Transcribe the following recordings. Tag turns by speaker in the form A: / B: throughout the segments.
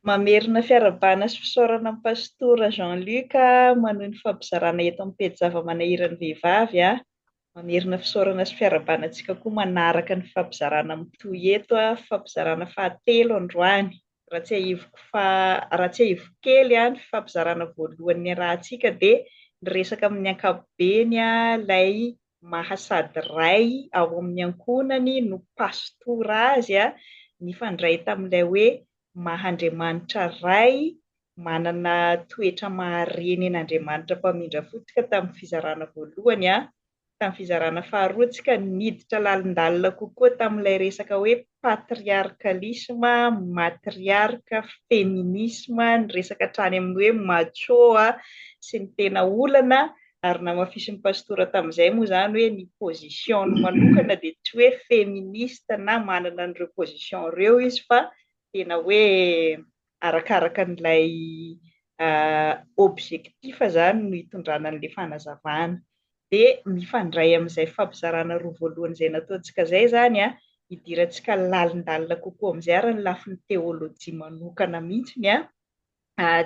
A: Mamerina fiarahabana sy fisaorana amin'i Pastora Jean Luc manohy ny fampizarana eto amin'ny pejy zava-manahiran'ny vehivavy. Mamerina fisaorana sy fiarahabana antsika koa manaraka ny fampizarana mitohy eto, fampizarana fahatelo androany. Raha tsiahiviko fa raha tsiahiviko kely ny fampizarana voalohany niarahantsika dia niresaka amin'ny ankapobeny ilay maha sady ray ao amin'ny ankohonany no pastora azy, nifandray tamin'ilay hoe maha Andriamanitra Ray manana toetra maha reny an'Andriamanitra mpamindra fo tsika tamin'ny fizarana voalohany. Tamin'ny fizarana faharoa tsika niditra lalindalina kokoa tamin'ilay resaka hoe patriarcalisme, matriarca, feminisme, niresaka hatrany amin'ny hoe macho sy ny tena olana, ary namafisin'ny pastora tamin'izay moa izany hoe ny position-ny manokana dia tsy hoe feministe na manana an'ireo position ireo izy fa tena hoe arakaraka an'ilay objectif izany no hitondrana an'ilay fanazavana. Dia mifandray amin'izay fampizarana roa voalohany izay nataontsika izay izany, hidirantsika lalindalina kokoa amin'izay ary ny lafiny teolojia manokana mihitsiny,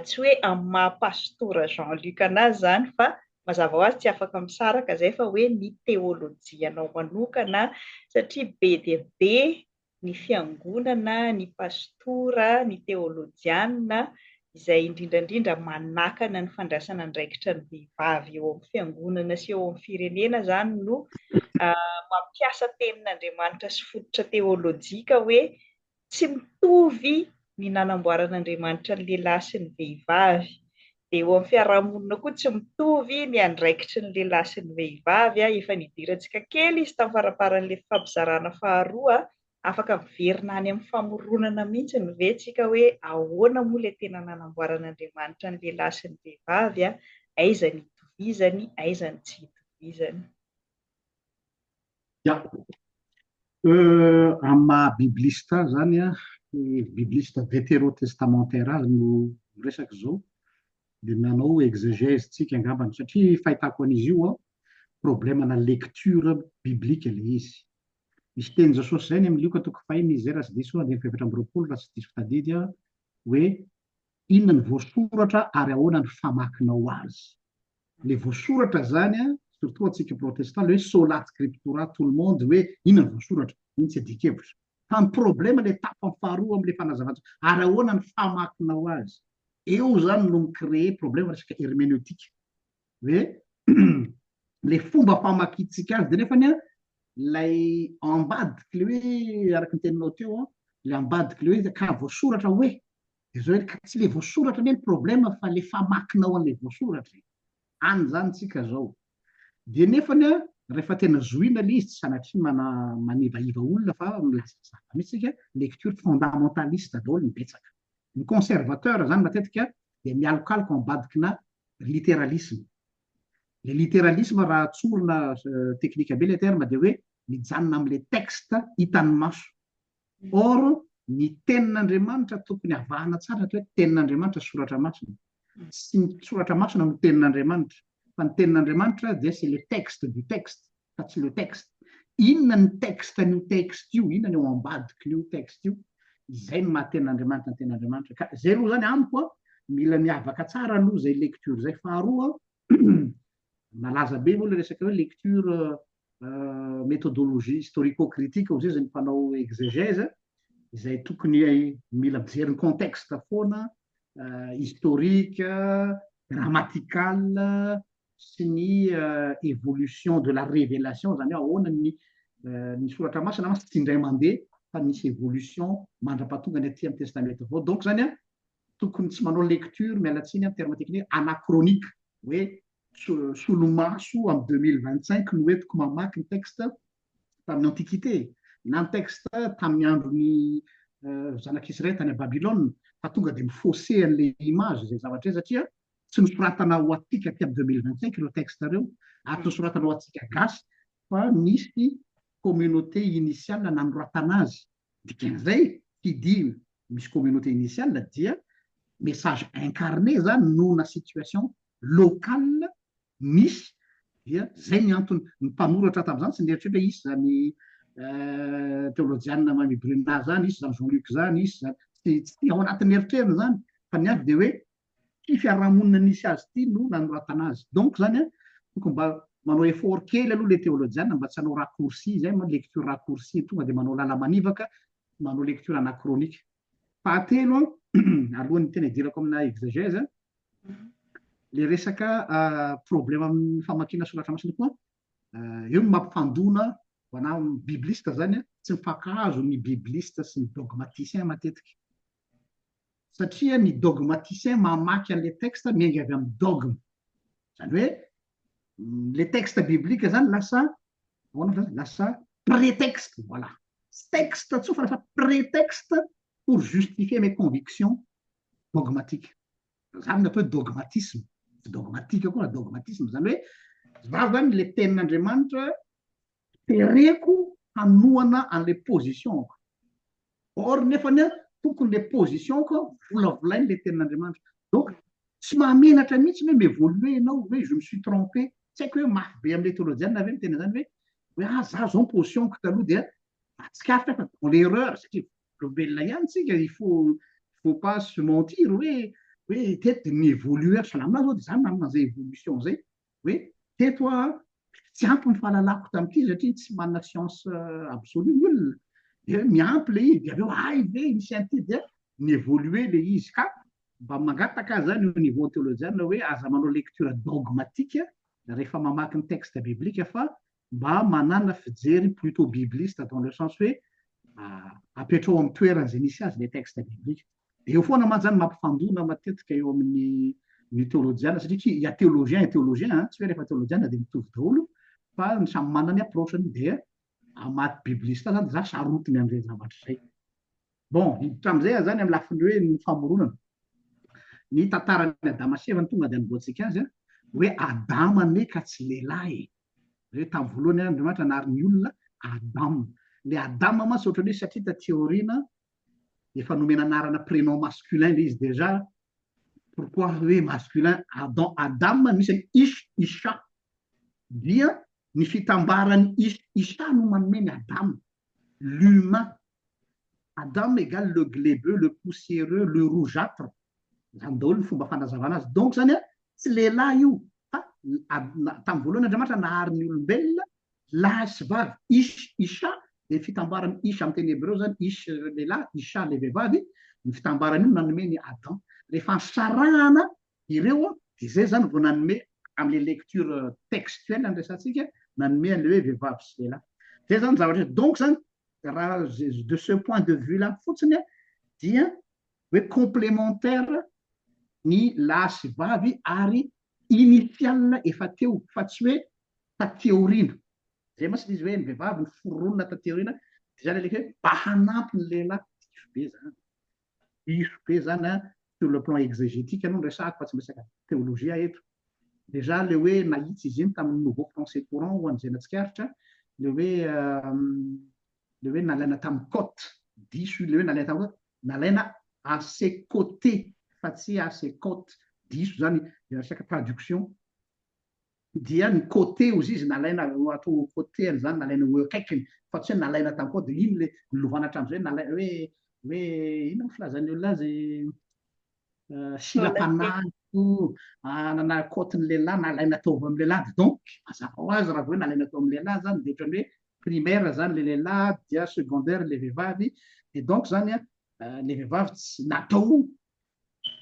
A: tsy hoe amin'ny maha pastora Jean Luc anazy izany fa mazava ho azy tsy afaka misaraka izay fa hoe ny teolojianao manokana satria be dia be ny fiangonana, ny pastora, ny teolojiana izay indrindra indrindra manakana ny fandraisana andraikitra ny vehivavy eo amin'ny fiangonana sy eo amin'ny firenena izany no mampiasa tenin'Andriamanitra sy fototra teolojika hoe tsy mitovy ny nanamboaran'Andriamanitra ny lehilahy sy ny vehivavy. Dia eo amin'ny fiarahamonina koa tsy mitovy ny andraikitry ny lehilahy sy ny vehivavy. Efa nidirantsika kely izy tamin'ny faramparan'ilay fifampizarana faharoa. Afaka miverina any amin'ny famoronana mihitsy ve tsika hoe ahoana moa ilay tena nanamboaran'Andriamanitra ny lehilahy sy ny vehivavy? Aiza ny itovizany, aiza ny tsy itovizany?
B: Ya. Amin'ny maha bibliste ahy zany an, bibliste vétérotestamentaire azy no miresaka izao, dia manao exégèse tsika angambany satria fahitako an'izy io an, problème-na lecture biblique ilay izy. Misy tenin'i Jesosy izay any amin'ny Lioka toko fahiny izy izay raha tsy diso aho, andininy fahefatra amby 20 raha tsy diso fitadidy aho, hoe inona ny voasoratra ary ahoana ny famakinao azy. Le voasoratra zany an, surtout antsika protestant, le hoe sola scriptura tout le monde hoe inona ny voasoratra, iny tsy adikevitra. Fa ny problème le tapany faharoa amle fanazavantsika, ary ahoana ny famakinao azy. Eo zany no mi-créer problème resaka hermeneutique. Hoe le fomba famakintsika azy de nefany an, lay ambadiky le hoe araka ny teninao teo an, le ambadiky le hoe ka voasoratra hoe Dia zao hoe ka tsy le voasoratra anie ny problème fa le famakinao an'le voasoratra e. Any zany tsika zao. Dia nefany an, rehefa tena zohina le izy, tsy sanatria mana manivaiva olona fa milaza zava mihitsy tsika, lecture fondamentaliste daholo ny betsaka. Ny conservateur zany matetika dia mialokaloka ao ambadikina litéralisme. Le litéralisme raha tsorina technique be le terme dia hoe mijanona am'le texte hitan'ny maso. Or, ny tenin'Andriamanitra tokony avahana tsara satria hoe tenin'Andriamanitra soratra masina. Tsy ny soratra masina no tenin'Andriamanitra, fa ny tenin'Andriamanitra dia c'est le texte du texte, fa tsy le texte. Inona ny texte an'io texte io? Inona ny ao ambadik'io texte io? Izay no maha tenin'Andriamanitra ny tenin'Andriamanitra. Ka izay aloha izany amiko an, mila miavaka tsara aloha izay lecture izay. Faharoa, malaza be moa ilay resaka hoe lecture méthodologie historico-critique hoy izy ny mpanao exégèse, izay tokony mila mijery ny contexte foana, historique, grammatical sy ny évolution de la révélation, izany hoe ahoana ny ny soratra masina mantsy tsy indray mandeha fa nisy évolution mandra-pahatonga ny aty amin'ny testamenta vaovao. Donc izany an, tokony tsy manao lecture, miala tsiny amin'ny terme technique, anachronique, hoe solomaso amin'ny 2025 no entiko mamaky ny texte tamin'ny antiquité na ny texte tamin'ny andron'ny zanak'Israely tany Babylone fa tonga dia mi-fausser an'ilay image izay zavatra izay satria tsy nosoratana ho antsika aty amin'ny 2025 ireo texte ireo ary tsy nosoratana ho antsika gasy fa nisy communauté initiale nanoratana azy. Dikan'izay, qui dit misy communauté initiale dia message incarné zany noho-na situation locale nisy dia zay ny antony. Ny mpanoratra tamin'izany tsy nieritreritra hoe hisy zany teolojianina Mamy Bruna zany, hisy zany Jean Luc zany, hisy zany. Tsy ao anatin'ny eritreriny zany, fa ny azy dia hoe ty fiarahamonina nisy azy ity no nanoratana azy. Donc zany a, tokony mba manao effort kely aloha le théologien mba tsy hanao raccourci zay, lecture raccourci, tonga dia manao lala-manivaka, manao lecture anachronique. Fahatelo, alohan'ny tena idirako amina exégèse, le resaka problème amin'ny famakiana soratra masina koa eo no mampifandona ho ana bibliste zany a, tsy mifankahazo ny bibliste sy ny dogmaticien matetika, satria ny dogmaticien mamaky an'le texte miainga avy amin'ny dogme, zany hoe le texte biblique zany lasa ahoana fa lasa prétexte, voilà, tsy texte tso fa lasa prétexte pour justifier mes convictions dogmatiques. Zany natao hoe dogmatisme, tsy dogmatique koa, dogmatisme zany hoe za zany le tenin'Andriamanitra tereko hanoana an'le position-ko, or nefany a tokony le position-ko volavolainy le tenin'Andriamanitra. Donc tsy mahamenatra mihitsy hoe miévoluer ianao, hoe je me suis trompé. Tsy haiko hoe mafy be am'le théologien ve mitena zany hoe ah, za zao position-ko taloha dia atsikaritra fa dans l'erreur, satria olombelona ihany tsika, il faut pas se mentir hoe teto de miévoluer salamina zao, de zany manana zay évolution zay, hoe teto a tsy ampy ny fahalalako tam'ity satria tsy manana science absolue ny olona, de miampy le izy, de aveo ay ve misy an'ity, dia miévoluer le izy. Ka mba mangataka zany au niveau théologien hoe aza manao lecture dogmatique rehefa mamaky ny texte biblique, fa mba manana fijery plutôt bibliste, dans le sens hoe apetrao amin'ny toerany zay nisy azy le texte biblique. De eo foana mantsy zany mampifandona matetika eo amin'ny ny théologien, satria il y a théologien et théologien, tsy hoe rehefa théologien de mitovy daholo, fa ny samy manana ny approche-ny. Dia amaty bibliste zany za sarotiny am'izay zavatra zay. Bon, hiditra am'izay a zany amy lafiny hoe ny famoronana, ny tantarany Adama sy Eva ny tonga de anovoantsika azy a, hoe Adama ne ka tsy lehilahy, hoe tamy voalohany Andriamanitra nary ny olona Adam. Le Adama mantsy ohatrany hoe satria taty aoriana efa nomena anarana prénom masculin le izy déjà. Pourquoi hoe masculin Adam? Adam misy any ish, isha, dia ny fitambarany ish, isha no manome ny Adam, l'humain. Adam égale le glébeux, le poussiéreux, le rougeâtre, zany daholo ny fomba fanazavana azy. Donc zany a tsy lehilahy io, fa tamy voalohany Andriamanitra nahary ny olombelona lahy sy vavy, ish, isha, de fitambarany ish amy teny hebreo zany, ish lehilahy, isha le vehivavy, ny fitambarany io nanome ny Adam. Rehefa nisarahana ireo a, de zay zany vo nanome am'le lecture textuelle andraisantsika, nanome an'le hoe vehivavy sy lehilahy. Zay zany zavatra. Donc zany raha de ce point de vue là fotsiny a, dia hoe complémentaire ny lahy sy vavy, ary initial efa teo, fa tsy hoe taty aoriana zay masy izy hoe ny vehivavy ny foronona taty aoriana. De zany aleka hoe mba hanampy ny lehilahy, diso be zany, diso be zany a. Sur le plan exégétique aloha nresahako fa tsy miresaka théologie eto. Déjà le hoe nahitsy izy iny tamin'ny Nouveau français courant, ho an'izay natsikaritra le hoe nalaina tamin'ny côte, diso le hoe nalaina tamin'ny côte, nalaina à ses côtés fa tsy à ses côtes, diso zany resaka traduction. Dia ny côté ozy izy nalaina atao côté-ny zany, nalaina ho akaikiny fa tsy hoe nalaina tamin'ny côte. De iny le nilovana hatramin'izay, nalaina hoe ino ny filazan'ny olona azy, silam-panahy nana côte-ny lehilahy nalaina tao amy lehilahy. Donc mazava ho azy, raha vo hoe nalaina tao amy lehilahy zany, de ohatrany hoe primaire zany le lehilahy, dia secondaire le vehivavy. De donc zany a le vehivavy tsy natao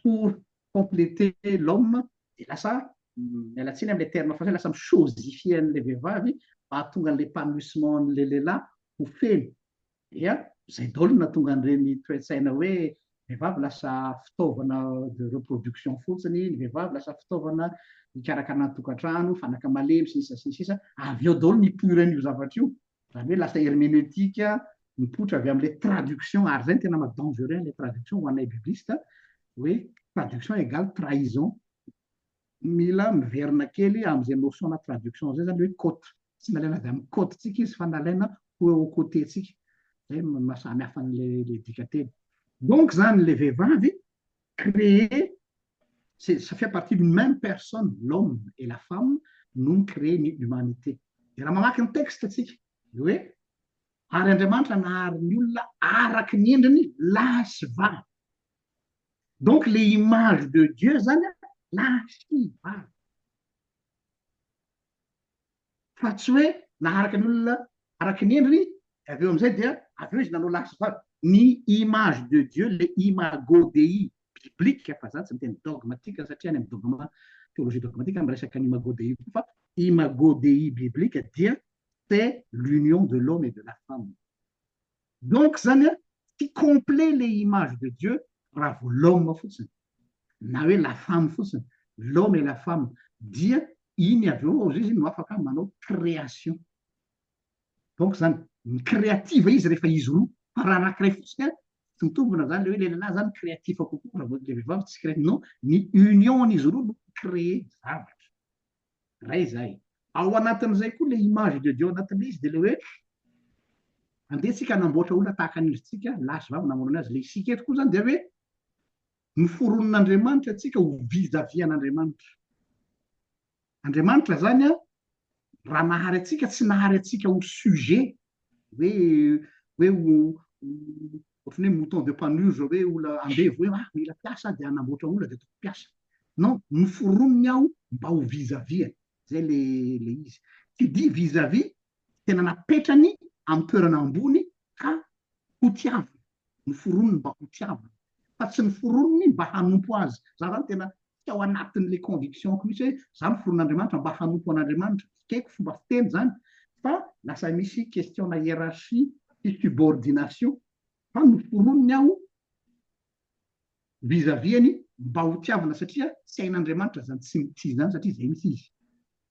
B: pour compléter l'homme, de lasa, mialatsiny am'le terme français, lasa michosifier an'le vehivavy mba hahatonga an'le épanouissement n'le lehilahy ho feno. Dia zay daholo na tonga an'ireny toetsaina hoe vehivavy lasa fitaovana de reproduction fotsiny, ny vehivavy lasa fitaovana hikarakarana ny tokantrano, fanaka malemy, sy sisa sy ny sisa. Avy eo daholo nipoiran'io zavatra io zany, hoe lasa herméneutique mipoitra avy am'le traduction. Ary zay ny tena maha dangereux le traduction ho anay bibliste, hoe traduction égale trahison. Mila miverina kely am'izay notion na traduction zay zany, hoe côte, tsy nalaina avy amy côte tsika izy fa nalaina ho eo côté tsika, zay mahasamy hafa an'le le dikateny. Donc zany le vehivavy créé, c'est ça fait partie d'une même personne, l'homme et la femme no créé ny humanité. De raha mamaky ny texte atsika de hoe ary Andriamanitra nahary ny olona araky ny endriny, lahy sy vavy. Donc le image de Dieu zany an, lahy sy vavy. Fa tsy hoe naharaka ny olona araka ny endriny, avy eo amin'izay dia avy eo izy nanao lahy sy vavy. Ny image de Dieu, le imago Dei biblique, fa za tsy miteny dogmatique satria any amin'ny dogma, théologie dogmatique miresaka ny imago Dei koa, fa imago Dei biblique dia c'est l'union de l'homme et de la femme. Donc zany an, tsy complet le image de Dieu raha vao l'homme fotsiny, na hoe la femme fotsiny, l'homme et la femme, dia iny avy eo izy no afaka manao création. Donc zany, mi-creative izy rehefa izy roa, fa raha anankiray fotsiny an, tsy mitombina zany le hoe le lehilahy zany créatif kokoa raha vao le vehivavy tsy créatif, non, ny union an'izy roa no mi-créer zavatra. Ray izay. Ao anatin'izay koa le image de Dieu ao anatin'ilay izy dia le hoe andeha tsika hanamboatra olona tahaka ny endritsika, lahy sy vavy namorona azy. Le isika eto koa zany dia hoe noforonin'Andriamanitra antsika ho vis-à-vis an'Andriamanitra. Andriamanitra zany an, raha nahary antsika, tsy nahary antsika ho sujet, hoe hoe ho ohatran'ny hoe mouton de panurge hoe olona andevo hoe ah mila mpiasa dia hanamboatra olona dia ataoko mpiasa. Non, noforoniny aho mba ho vis-à-vis-any. Zay le le izy. Qui dit vis-à-vis, tena napetrany amin'ny toerana ambony ka ho tiavina. Noforoniny mba ho tiavina. Fa tsy noforoniny mba hanompo azy. Za zany tena tsy ao anatin'le conviction-ko mihitsy hoe za noforonin'Andriamanitra mba hanompo an'Andriamanitra. Ekeko fomba fiteny zany fa lasa misy question-na hiérarchie sy subordination fa noforoniny aho vis-à-vis-any mba ho tiavina satria tsy hain'Andriamanitra zany tsy mitia zany satria zay mihitsy izy.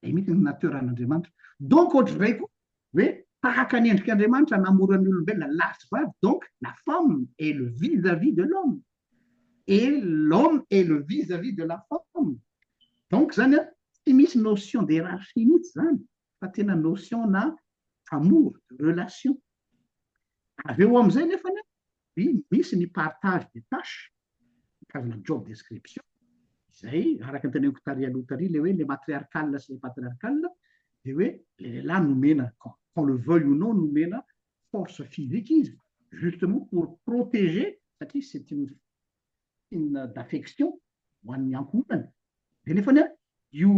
B: Zay mihitsy ny nature an'Andriamanitra. Donc ohatr'izay koa hoe tahaka ny endrik'Andriamanitra namoron'ny olombelona lahy sy vavy donc la femme est le vis-à-vis de l'homme et l'homme est le vis-à-vis de la femme. Donc zany an, tsy misy notion d'hierarchie mihitsy zany fa tena notion na amour, relation. Avy eo amin'izay nefany an, misy ny partage des tâches, karazana job description, izay araka ny teneniko tary aloha tary le hoe le matriarcal sy le patriarcal dia hoe le lehilahy nomena qu'on le veuille ou non nomena force physique izy justement pour protéger satria c'est une signe d'affection ho an'ny ankohonany dia nefany an io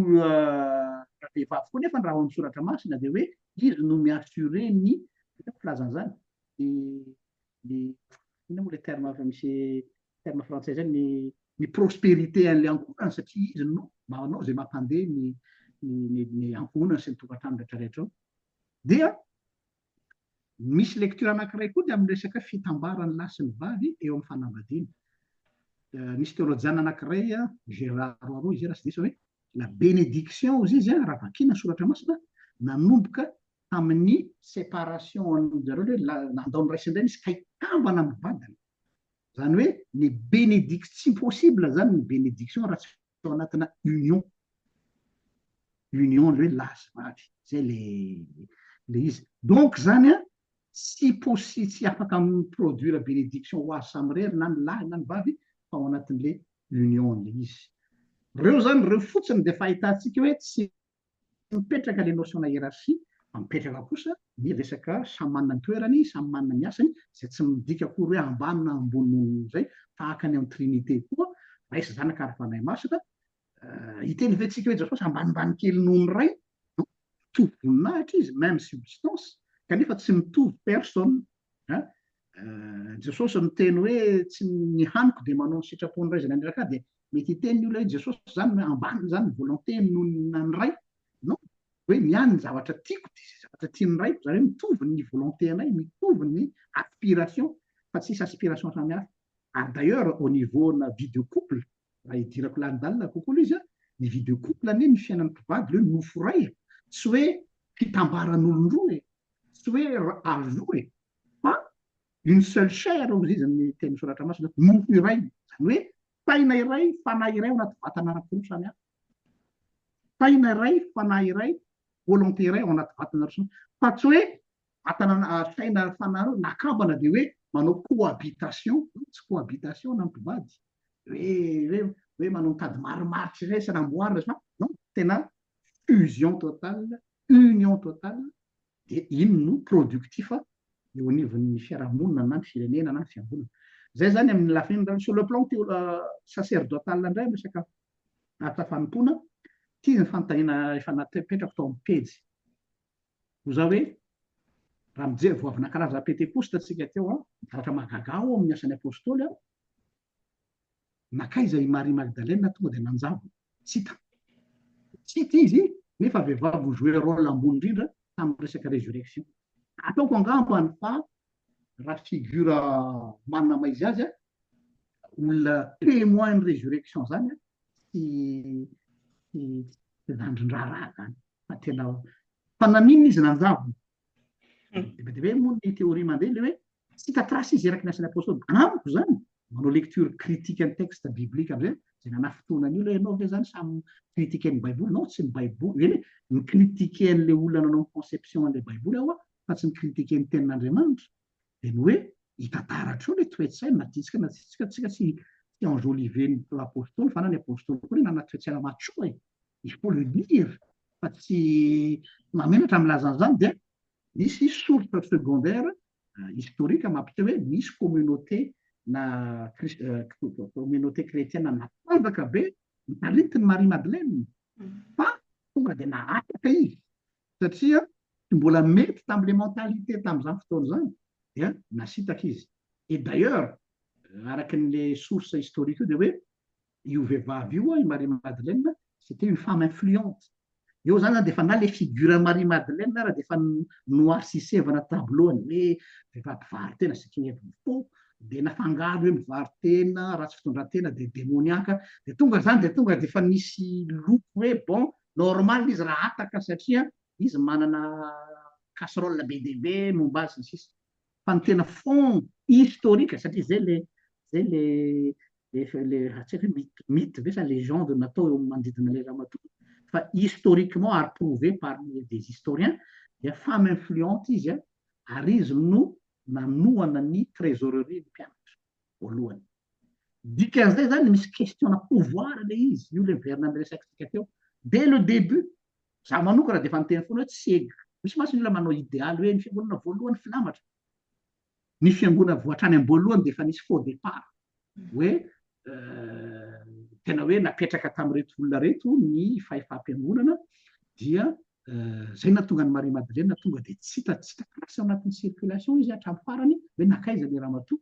B: ravehivavy koa nefany raha ao amin'ny soratra masina dia hoe izy no mi-assurer ny filazana izany ny ny inona moa le terme misy terme frantsay zay ny ny prospérité an'ilay ankohonana satria izy no manao izay mampandeha ny ny ny ankohonana sy ny tokantrano rehetra rehetra ao. Dia misy lecture anankiray koa dia amin'ny resaka fitambaran'ny lahy sy ny vavy eo amin'ny fanambadiana. Misy teolojiana anankiray, Gérard Roy izy raha tsy diso hoe la bénédiction hozy izy raha vakiana ny soratra masina nanomboka tamin'ny séparation an-jareo hoe nandao ny ray sy ny reny izy ka hitambana amin'ny vadiny. Izany hoe ny bénédiction, tsy possible izany ny bénédiction raha tsy ao anatina union. Union le hoe lahy sy vavy. Izay le le izy. Donc izany an, tsy possi tsy afaka mi-produire bénédiction ho azy samirery na ny lahy na ny vavy fa ao anatin'le union le izy. Ireo izany, ireo fotsiny dia efa ahitantsika hoe tsy mipetraka le notion-na hiérarchie fa mipetraka kosa ny resaka samy manana ny toerany, samy manana ny asany, izay tsy midika akory hoe ambany na ambony noho izay, tahaka ny amin'ny Trinité koa, Ray sy Zanaka ary Fanahy Masina, hiteny ve tsika hoe Jesosy ambanimbany kely noho ny Ray? Non, mitovy voninahitra izy, même substance, kanefa tsy mitovy personne, an, Jesosy niteny hoe tsy ny haniko dia manao ny sitrapon'ny Ray izay naniraka ahy dia mety hiteny ny olona hoe Jesosy izany hoe ambany izany ny volonté-ny noho ny an'ny Ray. Non, hoe ny ahy ny zavatra tiako dia izay zavatra tian'ny Raiko, izany hoe mitovy ny volonté anay, mitovy ny aspiration fa tsisy aspiration samy hafa. Ary d'ailleurs au niveau na vie de couple, raha hidirako lalindalina kokoa aloha izy an, ny vie de couple anie ny fiainan'ny mpivady le hoe nofo iray e, tsy hoe fitambaran'olon-droa e, tsy hoe ajout e, fa une seule chair hozy izy ny tenin'ny soratra masina, nofo iray, izany hoe saina iray, fanahy iray ao anaty vatana anankiroa samy hafa. Saina iray, fanahy iray, volonté iray ao anaty vatana roa samy hafa. Fa tsy hoe vatana, saina, fanahy roa nakambana dia hoe manao cohabitation, tsy cohabitation na mpivady, hoe hoe hoe manao mitady marimaritra iraisana amboarina fa non, tena fusion totale, union totale dia iny no productif eo anivon'ny fiarahamonina na ny firenena na ny fiangonana. Zay zany amin'ny lafiny raha sur le plan théo sacerdotal indray resaka asa fanompoana, ity ny fanontaniana efa napetrako tao amin'ny pejy. Ho za hoe raha mijery vao avy nankalaza Pentekosta tsika teo an, zavatra mahagaga ao amin'ny asan'ny Apôstôly an, Nankaiza i Marie Magdalena tonga dia nanjavona? Tsy hita. Tsy hita izy nefa vehivavy mi-jouer rôle ambony indrindra tamin'ny resaka résurrection. Ataoko angambany fa raha figure manana maha izy azy, olona témoin ny résurrection zany tsy tsy tsy zandrin-draharaha zany fa tena fa naninona izy nanjavona? Be dia be moa ny théorie mandeha le hoe Tsy hita trace izy eraky ny asan'ny apostoly. Amiko izany, manao lecture critique ny texte biblique amin'izay, izay nanafotoana an'io ilay ianao ve izany samy mi-critiquer ny baiboly? Non, tsy ny baiboly, eny e, mi-critiquer an'ilay olona nanao ny conception an'ilay baiboly aho fa tsy mi-critiquer ny tenin'Andriamanitra. Dia ny hoe hita taratra eo ilay toe-tsaina, na tiantsika na tsy tiantsika, tsika tsy tsy enjoliver ny apostoly fa na ny apostoly koa anie nanana toe-tsaina macho e! Il faut le dire fa tsy mahamenatra milaza an'izany dia Misy source secondaire historique mampiseho hoe misy communauté na communauté chrétienne natanjaka be notaritin'i Marie Madeleine fa tonga dia nahataka izy satria tsy mbola mety tamin'ilay mentalité tamin'izany fotoana izany dia nasitaka izy. Et d'ailleurs araka an'ilay source historique io dia hoe io vehivavy io, i Marie Madeleine, c'était une femme influente. Eo zany zany dia efa na le figure Marie Madeleine ara dia efa noircissevana tableau-ny hoe vehivavy mpivaro-tena, ce qui est faux, dia nafangaro hoe mivaro-tena, ratsy fitondran-tena, dia demoniaka, dia tonga zany dia tonga dia efa nisy loko hoe bon, normal izy raha hataka satria izy manana casserole be dia be momba azy sy ny sisa. Fa ny tena fond historique, satria zay le zay le le le tsy haiko hoe mythe mythe ve sa légende natao eo amin'ny manodidina ilay ramatoa fa historiquement ary prouvé par des historiens dia femme influente izy a, ary izy no nanohana ny trésorerie ny mpianatra voalohany. Dikan'izay zany misy question-na pouvoir ilay izy, io ilay miverina amin'ny resakitsika teo dès le début. Za manokana dia efa niteny foana hoe tsy misy mantsy ny olona manao idealy hoe ny fiangonana voalohany filamatra. Ny fiangonana vao hatrany am-boalohany dia efa nisy faux départ hoe tena hoe napetraka tamin'ireto olona ireto ny fahefam-piangonana dia zay nahatonga an'i Marie Madeleine tonga dia tsy hita tsy hita trace ao anatin'ny circulation izy hatramin'ny farany hoe nankaiza ilay ramatoa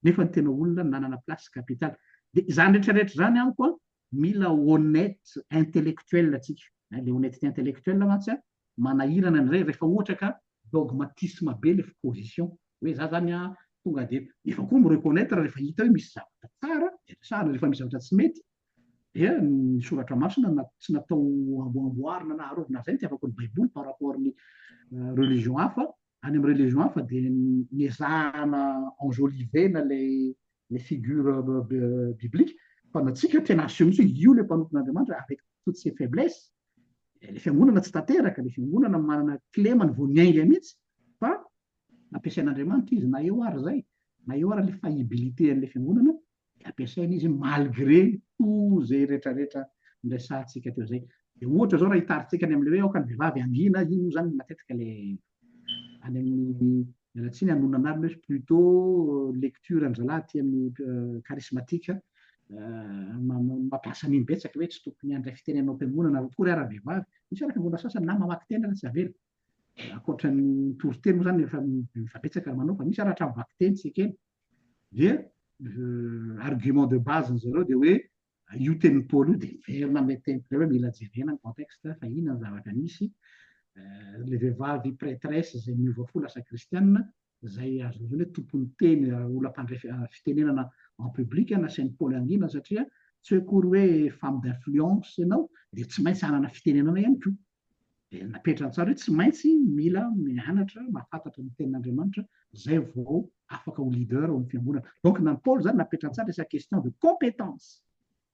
B: nefa ny tena olona nanana place capitale. Dia izany rehetra rehetra izany amiko an, mila honnête intellectuel tsika, le honnêteté intellectuelle mantsy an, manahirana indray rehefa ohatra ka dogmatisme be le position, hoe za zany an tonga de nefa koa mi-reconnaitre rehefa hita hoe misy zavatra tsara de resahana, rehefa misy zavatra tsy mety dia ny soratra masina na tsy natao amboamboarina na arovana, zay no itiavako ny baiboly par rapport ny religion hafa, any amin'ny religion hafa dia nezahana enjolivena ilay ilay figure biblique fa ny antsika tena aseho mihitsy hoe io ilay mpanompon'Andriamanitra avec toutes ses faiblesses, ilay fiangonana tsy tanteraka, ilay fiangonana manana kilemany vao niainga mihitsy fa nampiasain'Andriamanitra izy na eo ary izay, na eo ary ilay faillibilité an'ilay fiangonana dia ampiasaina izy malgré tout izay rehetrarehetra niresahantsika teo izay. Dia ohatra izao raha hitaritsika any amin'ilay hoe aoka ny vehivavy hangina, iny moa izany matetika ilay any amin'ny, miala tsiny hanonona anarana hoe plutôt lecture an-dry zalahy aty amin'ny charismatique mampiasa an'iny betsaka hoe tsy tokony handray fitenenana ao am-piangonana akory ary vehivavy. Misy ary fiangonana sasany na mamaky teny ary tsy avela. Ankoatra ny mitory teny moa izany efa betsaka ny manao fa misy ary hatramin'ny vakiteny tsy ekena. Dia argument de base-ny zareo dia hoe io tenin'i Paoly io dia miverina amin'ilay teniko indray hoe mila jerena ny contexte fa inona ny zavatra nisy. Ilay vehivavy prêtresse izay niova fo lasa kristiana izay azo lazaina hoe tompon'ny teny, olona mpandray fitenenana en public nasain'i Paoly hangina satria tsy hoe akory hoe femme d'influence ianao dia tsy maintsy hanana fitenenana ihany koa. Dia napetrany tsara hoe tsy maintsy mila mianatra mahafantatra ny tenin'Andriamanitra zay vao afaka ho leader ao amin'ny fiangonana. Donc na Paoly zany napetrany tsara resaka question de compétence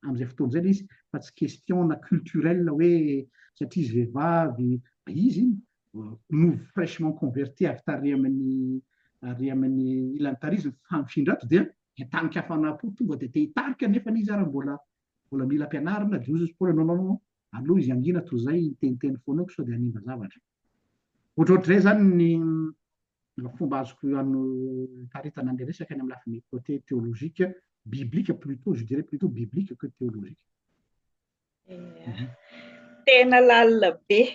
B: amin'izay fotoana izay ilay izy fa tsy question na culturel hoe satria izy vehivavy, izy iny nouveau fraîchement converti avy tary amin'ny ary amin'ny ilany tary izy mifindra ato dia entanin-kafanam-po tonga dia te hitarika nefa izy ary mbola mbola mila ampianarina dia hoy izy Paoly non non non Aleo izy hangina toy izay hiteniteny foana eo sao dia hanimba zavatra. Ohatrohatr'izay izany ny Fomba azoko ano taritana an'le resaka any amin'ny lafiny côté théologique, biblique plutôt, je dirais plutôt biblique que théologique.
A: Tena lalina be.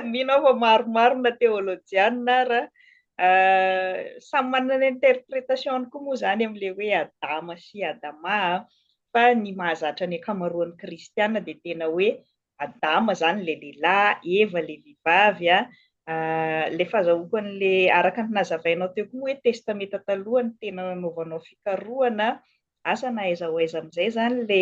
A: Mino aho fa maromaro na teolojianina raha samy manana interprétation koa moa zany amin'le hoe Adama sy Adama, fa ny mahazatra ny ankamaroan'ny kristiana dia tena hoe Adama zany le lehilahy, Eva le vehivavy. Le fahazahoako an'le araka ny nazavainao teo koa moa hoe Testamenta Taloha ny tena nanaovanao fikarohana, asa na aiza ho aiza amin'izay zany le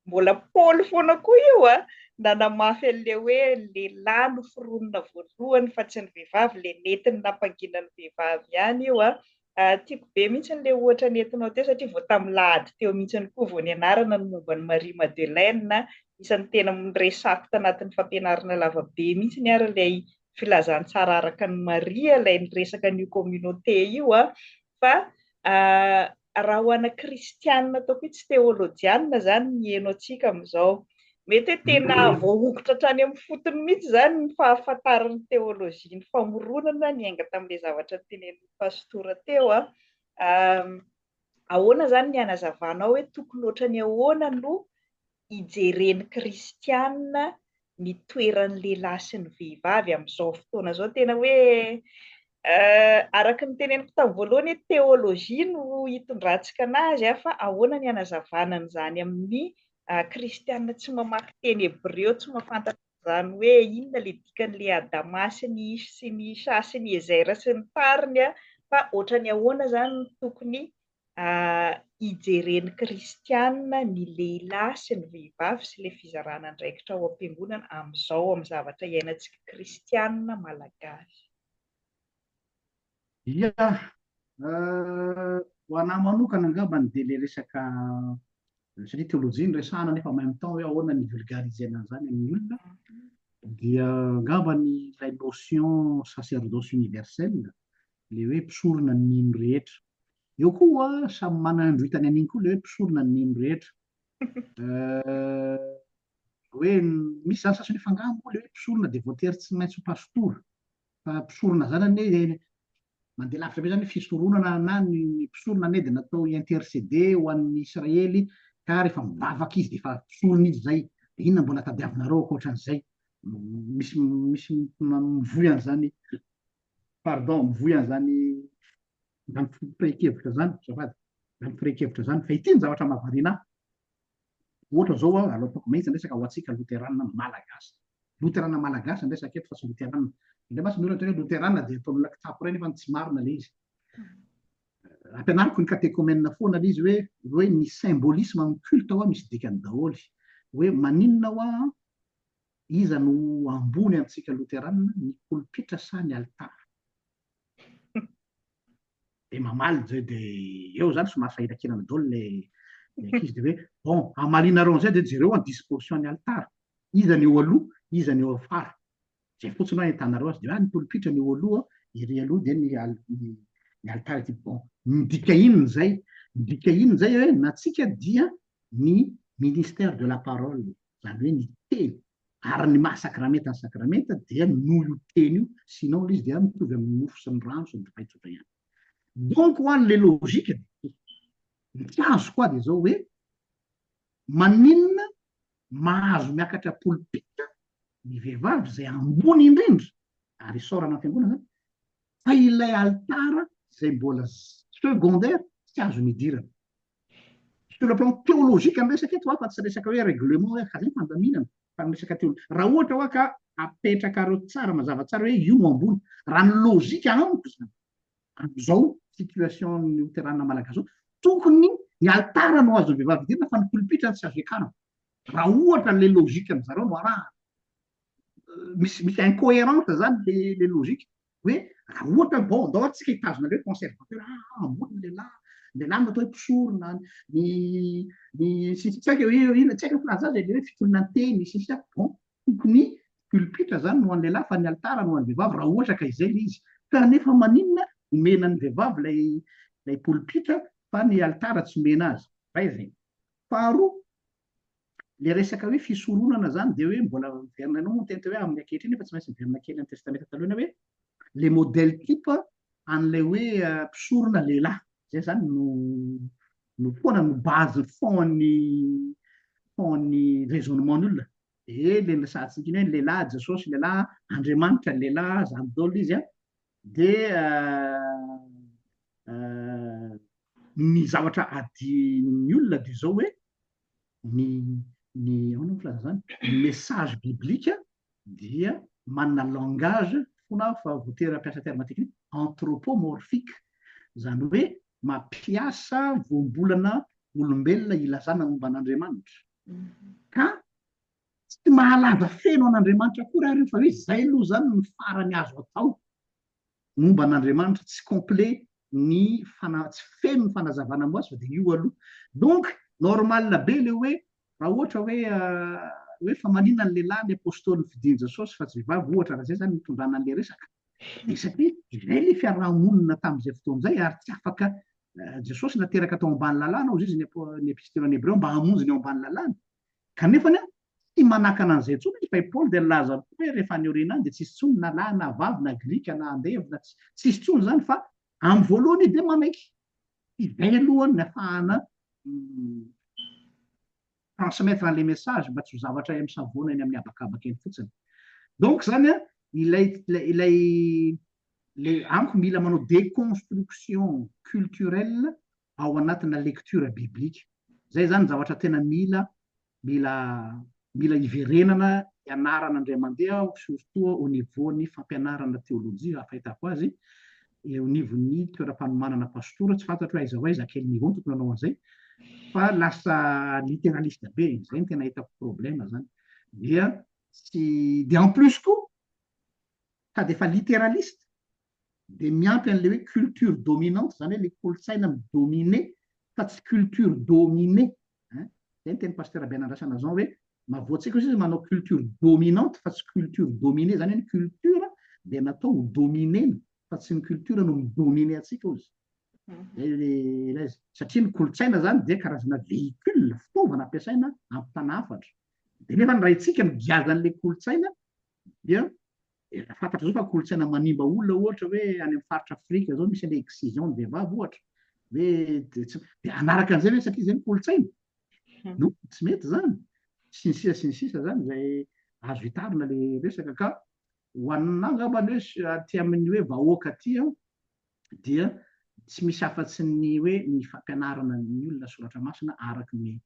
A: mbola Paoly foana koa io nanamafy an'le hoe lehilahy no foronina voalohany fa tsy ny vehivavy, le nentiny nampangina ny vehivavy ihany io. Tiako be mihitsy le ohatra nentinao teo, satria vao tamin'ny lahady teo mihitsy koa vao nianarana ny momba ny Marie Madeleine. Isan'ny tena niresako tanatin'ny fampianarana lava be mihitsy ary ilay filazantsara araka ny Maria, ilay niresaka an'io communauté io. Fa raha ho ana kristianina, ataoko hoe tsy teolojianina zany mihaino antsika amin'izao, mety hoe tena voahokotra hatrany amin'ny fotony mihitsy zany ny fahafantaran'ny teolojia ny famoronana niainga tamin'ilay zavatra tenenin'ny pastora teo. Ahoana zany ny anazavanao hoe tokony ohatrany ahoana no hijeren'ny kristianina ny toeran'ny lehilahy sy ny vehivavy amin'izao fotoana izao? Tena hoe araka ny teneniko tamin'ny voalohany hoe teolojia no hitondrantsika anazy, fa ahoana ny anazavana an'izany amin'ny kristianina tsy mamaky teny hebreo, tsy mahafantatra izany hoe inona le dikan'le Adama sy ny Ish sy ny Isha sy ny Ezera sy ny tariny, fa ohatrany ahoana zany no tokony hijeren'ny kristianina ny lehilahy sy ny vehivavy sy ilay fizarana andraikitra ao am-piangonana amin'izao, amin'ny zavatra iainantsika kristianina malagasy?
B: Ia, ho anahy manokana angambany dia le resaka, satria théologie no resahana nefa en même temps hoe ahoana ny vulgarisena an'izany amin'ny olona, dia angambany ilay notion sacerdoce universel, le hoe mpisorona ny mino rehetra. Eo koa samy manana ny androitany an'iny koa le hoe mpisorona ny mino rehetra. Hoe misy zany sasany hoe fa angaha moa le hoe mpisorona dia voatery tsy maintsy ho pastora? Fa mpisorona zany anie mandeha lavitra be zany hoe fisoronana, na ny mpisorona anie dia natao hi-intercéder ho an'ny Israely, ka rehefa mivavaka izy dia efa mpisorona izy zay, dia inona mbola tadiavinareo ankoatran'izay? Misy mivoy an'izany, pardon, mivoy an'izany zany firehi-kevitra zany, azafady, zany firehi-kevitra zany. Fa ity ny zavatra mahavariana ahy. Ohatra zao, aloha ataoko mahitsy ny resaka ho antsika loterana malagasy. Loterana malagasy ny resaka eto fa tsy loterana. Indray mantsy ny olona miteny hoe loterana dia ataon'olona kitapo ireny, nefa tsy marina ilay izy. Ampianariko ny katekomena foana ilay izy hoe ny symbolisme amin'ny culte hoa misy dikany daholo. Hoe maninona hoa, iza no ambony amintsika loterana, ny polipitra sa ny alitara? Dia mamaly zay, dia eo zany somary sahirankirana daholo le ankizy, dia hoe bon, hamalinareo an'izay dia jereo ny disposition ny alitara, iza ny eo aloha, iza ny eo afara, zay fotsiny hoe ahitanareo azy. Dia hoe ny polipitra ny eo aloha ery aloha, dia ny alitara ety. Bon, midika inona zay? Midika inona zay? Hoe natsika dia ny ministère de la parole, zany hoe ny teny, ary ny maha sakramenta ny sakramenta dia noho io teny io, sinon ilay izy dia mitovy amin'ny mofo sy ny rano sy ny divay tsotra ihany. Donc ho an'ilay logique dia ny tsy azoko koa dia izao hoe maninona mahazo miakatra polipitra ny vehivavy izay ambony indrindra ary isaorana ny fiangonana zany, fa ilay alitara izay mbola secondaire tsy azo nidirana? Sur le plan théologique ny resaka eto, fa tsy resaka hoe règlement, hoe ka zay ny fandaminana, fa ny resaka théologie. Raha ohatra hoa ka apetrakareo tsara, mazava tsara hoe io no ambony, raha ny logique amiko zany, amin'izao situation ny loterana malagasy zao, tokony ny alitara no azon'ny vehivavy idirana fa ny polipitra tsy azo iakarana. Raha ohatra le logique ny zareo no arahana, misy incohérence zany le logique hoe raha ohatra, bon, andao ary tsika hitazona le hoe conservateur, ambony ny lehilahy, ny lehilahy no atao hoe mpisorona, ny sisy, tsy haiko hoe inona, tsy haiko ny filaza azy, le hoe fitonona teny sisy. Bon, tokony pulpitra zany no an'ny lehilahy fa ny alitara no an'ny vehivavy, raha ohatra ka izay le izy. Ka nefa maninona omena ny vehivavy lay pulpitra fa ny alitara tsy omena azy? Ray zay. Faharoa, le resaka hoe fisoronana zany, dia hoe mbola miverina, anao moa miteny teo hoe amin'ny ankehitriny, nefa tsy maintsy miverina kely amin'ny Testamenta Taloha hoe le modèle type. an'ilay hoe mpisorona lehilahy. Izay izany no no foana no base fond-n'ny fond-n'ny raisonnement-ny olona. Dia ilay niresahantsika iny hoe ny lehilahy Jesosy, lehilahy Andriamanitra, lehilahy izany daholo izy an. Dia ny zavatra adin'ny olona dia izao hoe ny ny ahoana moa filaza izany? Ny message biblique dia manana langage fona aho fa voatery hampiasa terme technique anthropomorphique, izany hoe mampiasa voambolana olombelona hilazana momba an'Andriamanitra. Ka tsy mahalaza feno an'Andriamanitra akory ary io fa hoe izay aloha izany ny farany azo atao momba an'Andriamanitra, tsy complet ny fana, tsy feno ny fanazavana momba azy fa dia io aloha. Donc normal be le hoe raha ohatra hoe hoe fa maninona ny lehilahy ny apostoly nofidin'i Jesosy fa tsy vehivavy ohatra raha izay izany no itondrana an'ilay resaka. Dia satria izay ilay fiarahamonina tamin'izay fotoana izay ary tsy afaka Jesosy nateraka tao ambany lalàna hozy izy ny ny epistolan'ny Hebreo mba hamonjy ny ao ambany lalàna. Kanefa ny tsy manakana an'izay intsony izy fa i Paoly dia nilaza koa hoe rehefa any aoriana any dia tsisy intsony na lahy na vavy na grika na andevo na tsy tsisy intsony izany fa amin'ny voalohany izy dia manaiky. Izay aloha ny afahana transmettre an'ilay message mba tsy ho zavatra misavoana eny amin'ny habakabaka eny fotsiny. Donc izany an, ilay ilay ilay amiko mila manao déconstruction culturelle ao anatina lecture biblique. Izay izany ny zavatra tena mila mila mila iverenana ianarana indray mandeha surtout au niveau ny fampianarana teolojia raha fahitako azy eo anivon'ny toeram-panomanana pastora, tsy fantatro hoe aiza ho aiza, à quel niveau no tokony hanao an'izay, fa lasa literaliste be, izay no tena hitako problème zany, dia tsy, dia en plus koa sady efa literaliste dia miampy an'ilay hoe culture dominante, izany hoe ilay kolontsaina mi-dominer fa tsy culture dominée, hein, izay ny tenin'i Pasteur Rabeanandrasana Jean hoe mahavoa antsika ozy izy manao culture dominante fa tsy culture dominée, izany hoe ny culture dia natao ho dominer-na fa tsy ny culture no mi-dominer antsika ozy. Izay ilay izy. Satria ny kolontsaina izany dia karazana véhicule, fitaovana ampiasaina hampitana hafatra. Dia nefa ny raintsika migiaza an'ilay kolontsaina dia Efa fantatra zao fa kolontsaina manimba olona ohatra hoe any amin'ny faritra Afrika zao misy an'ilay excision ny vehivavy ohatra hoe de tsy de hanaraka an'izay ve satria izay ny kolontsaina? Non, tsy mety zany. Sy ny sisa sy ny sisa zany izay azo hitarina le resaka ka ho anà angambany hoe aty amin'ny hoe vahoaka aty an dia tsy misy afa-tsy ny hoe ny fampianarana ny olona soratra masina araka ny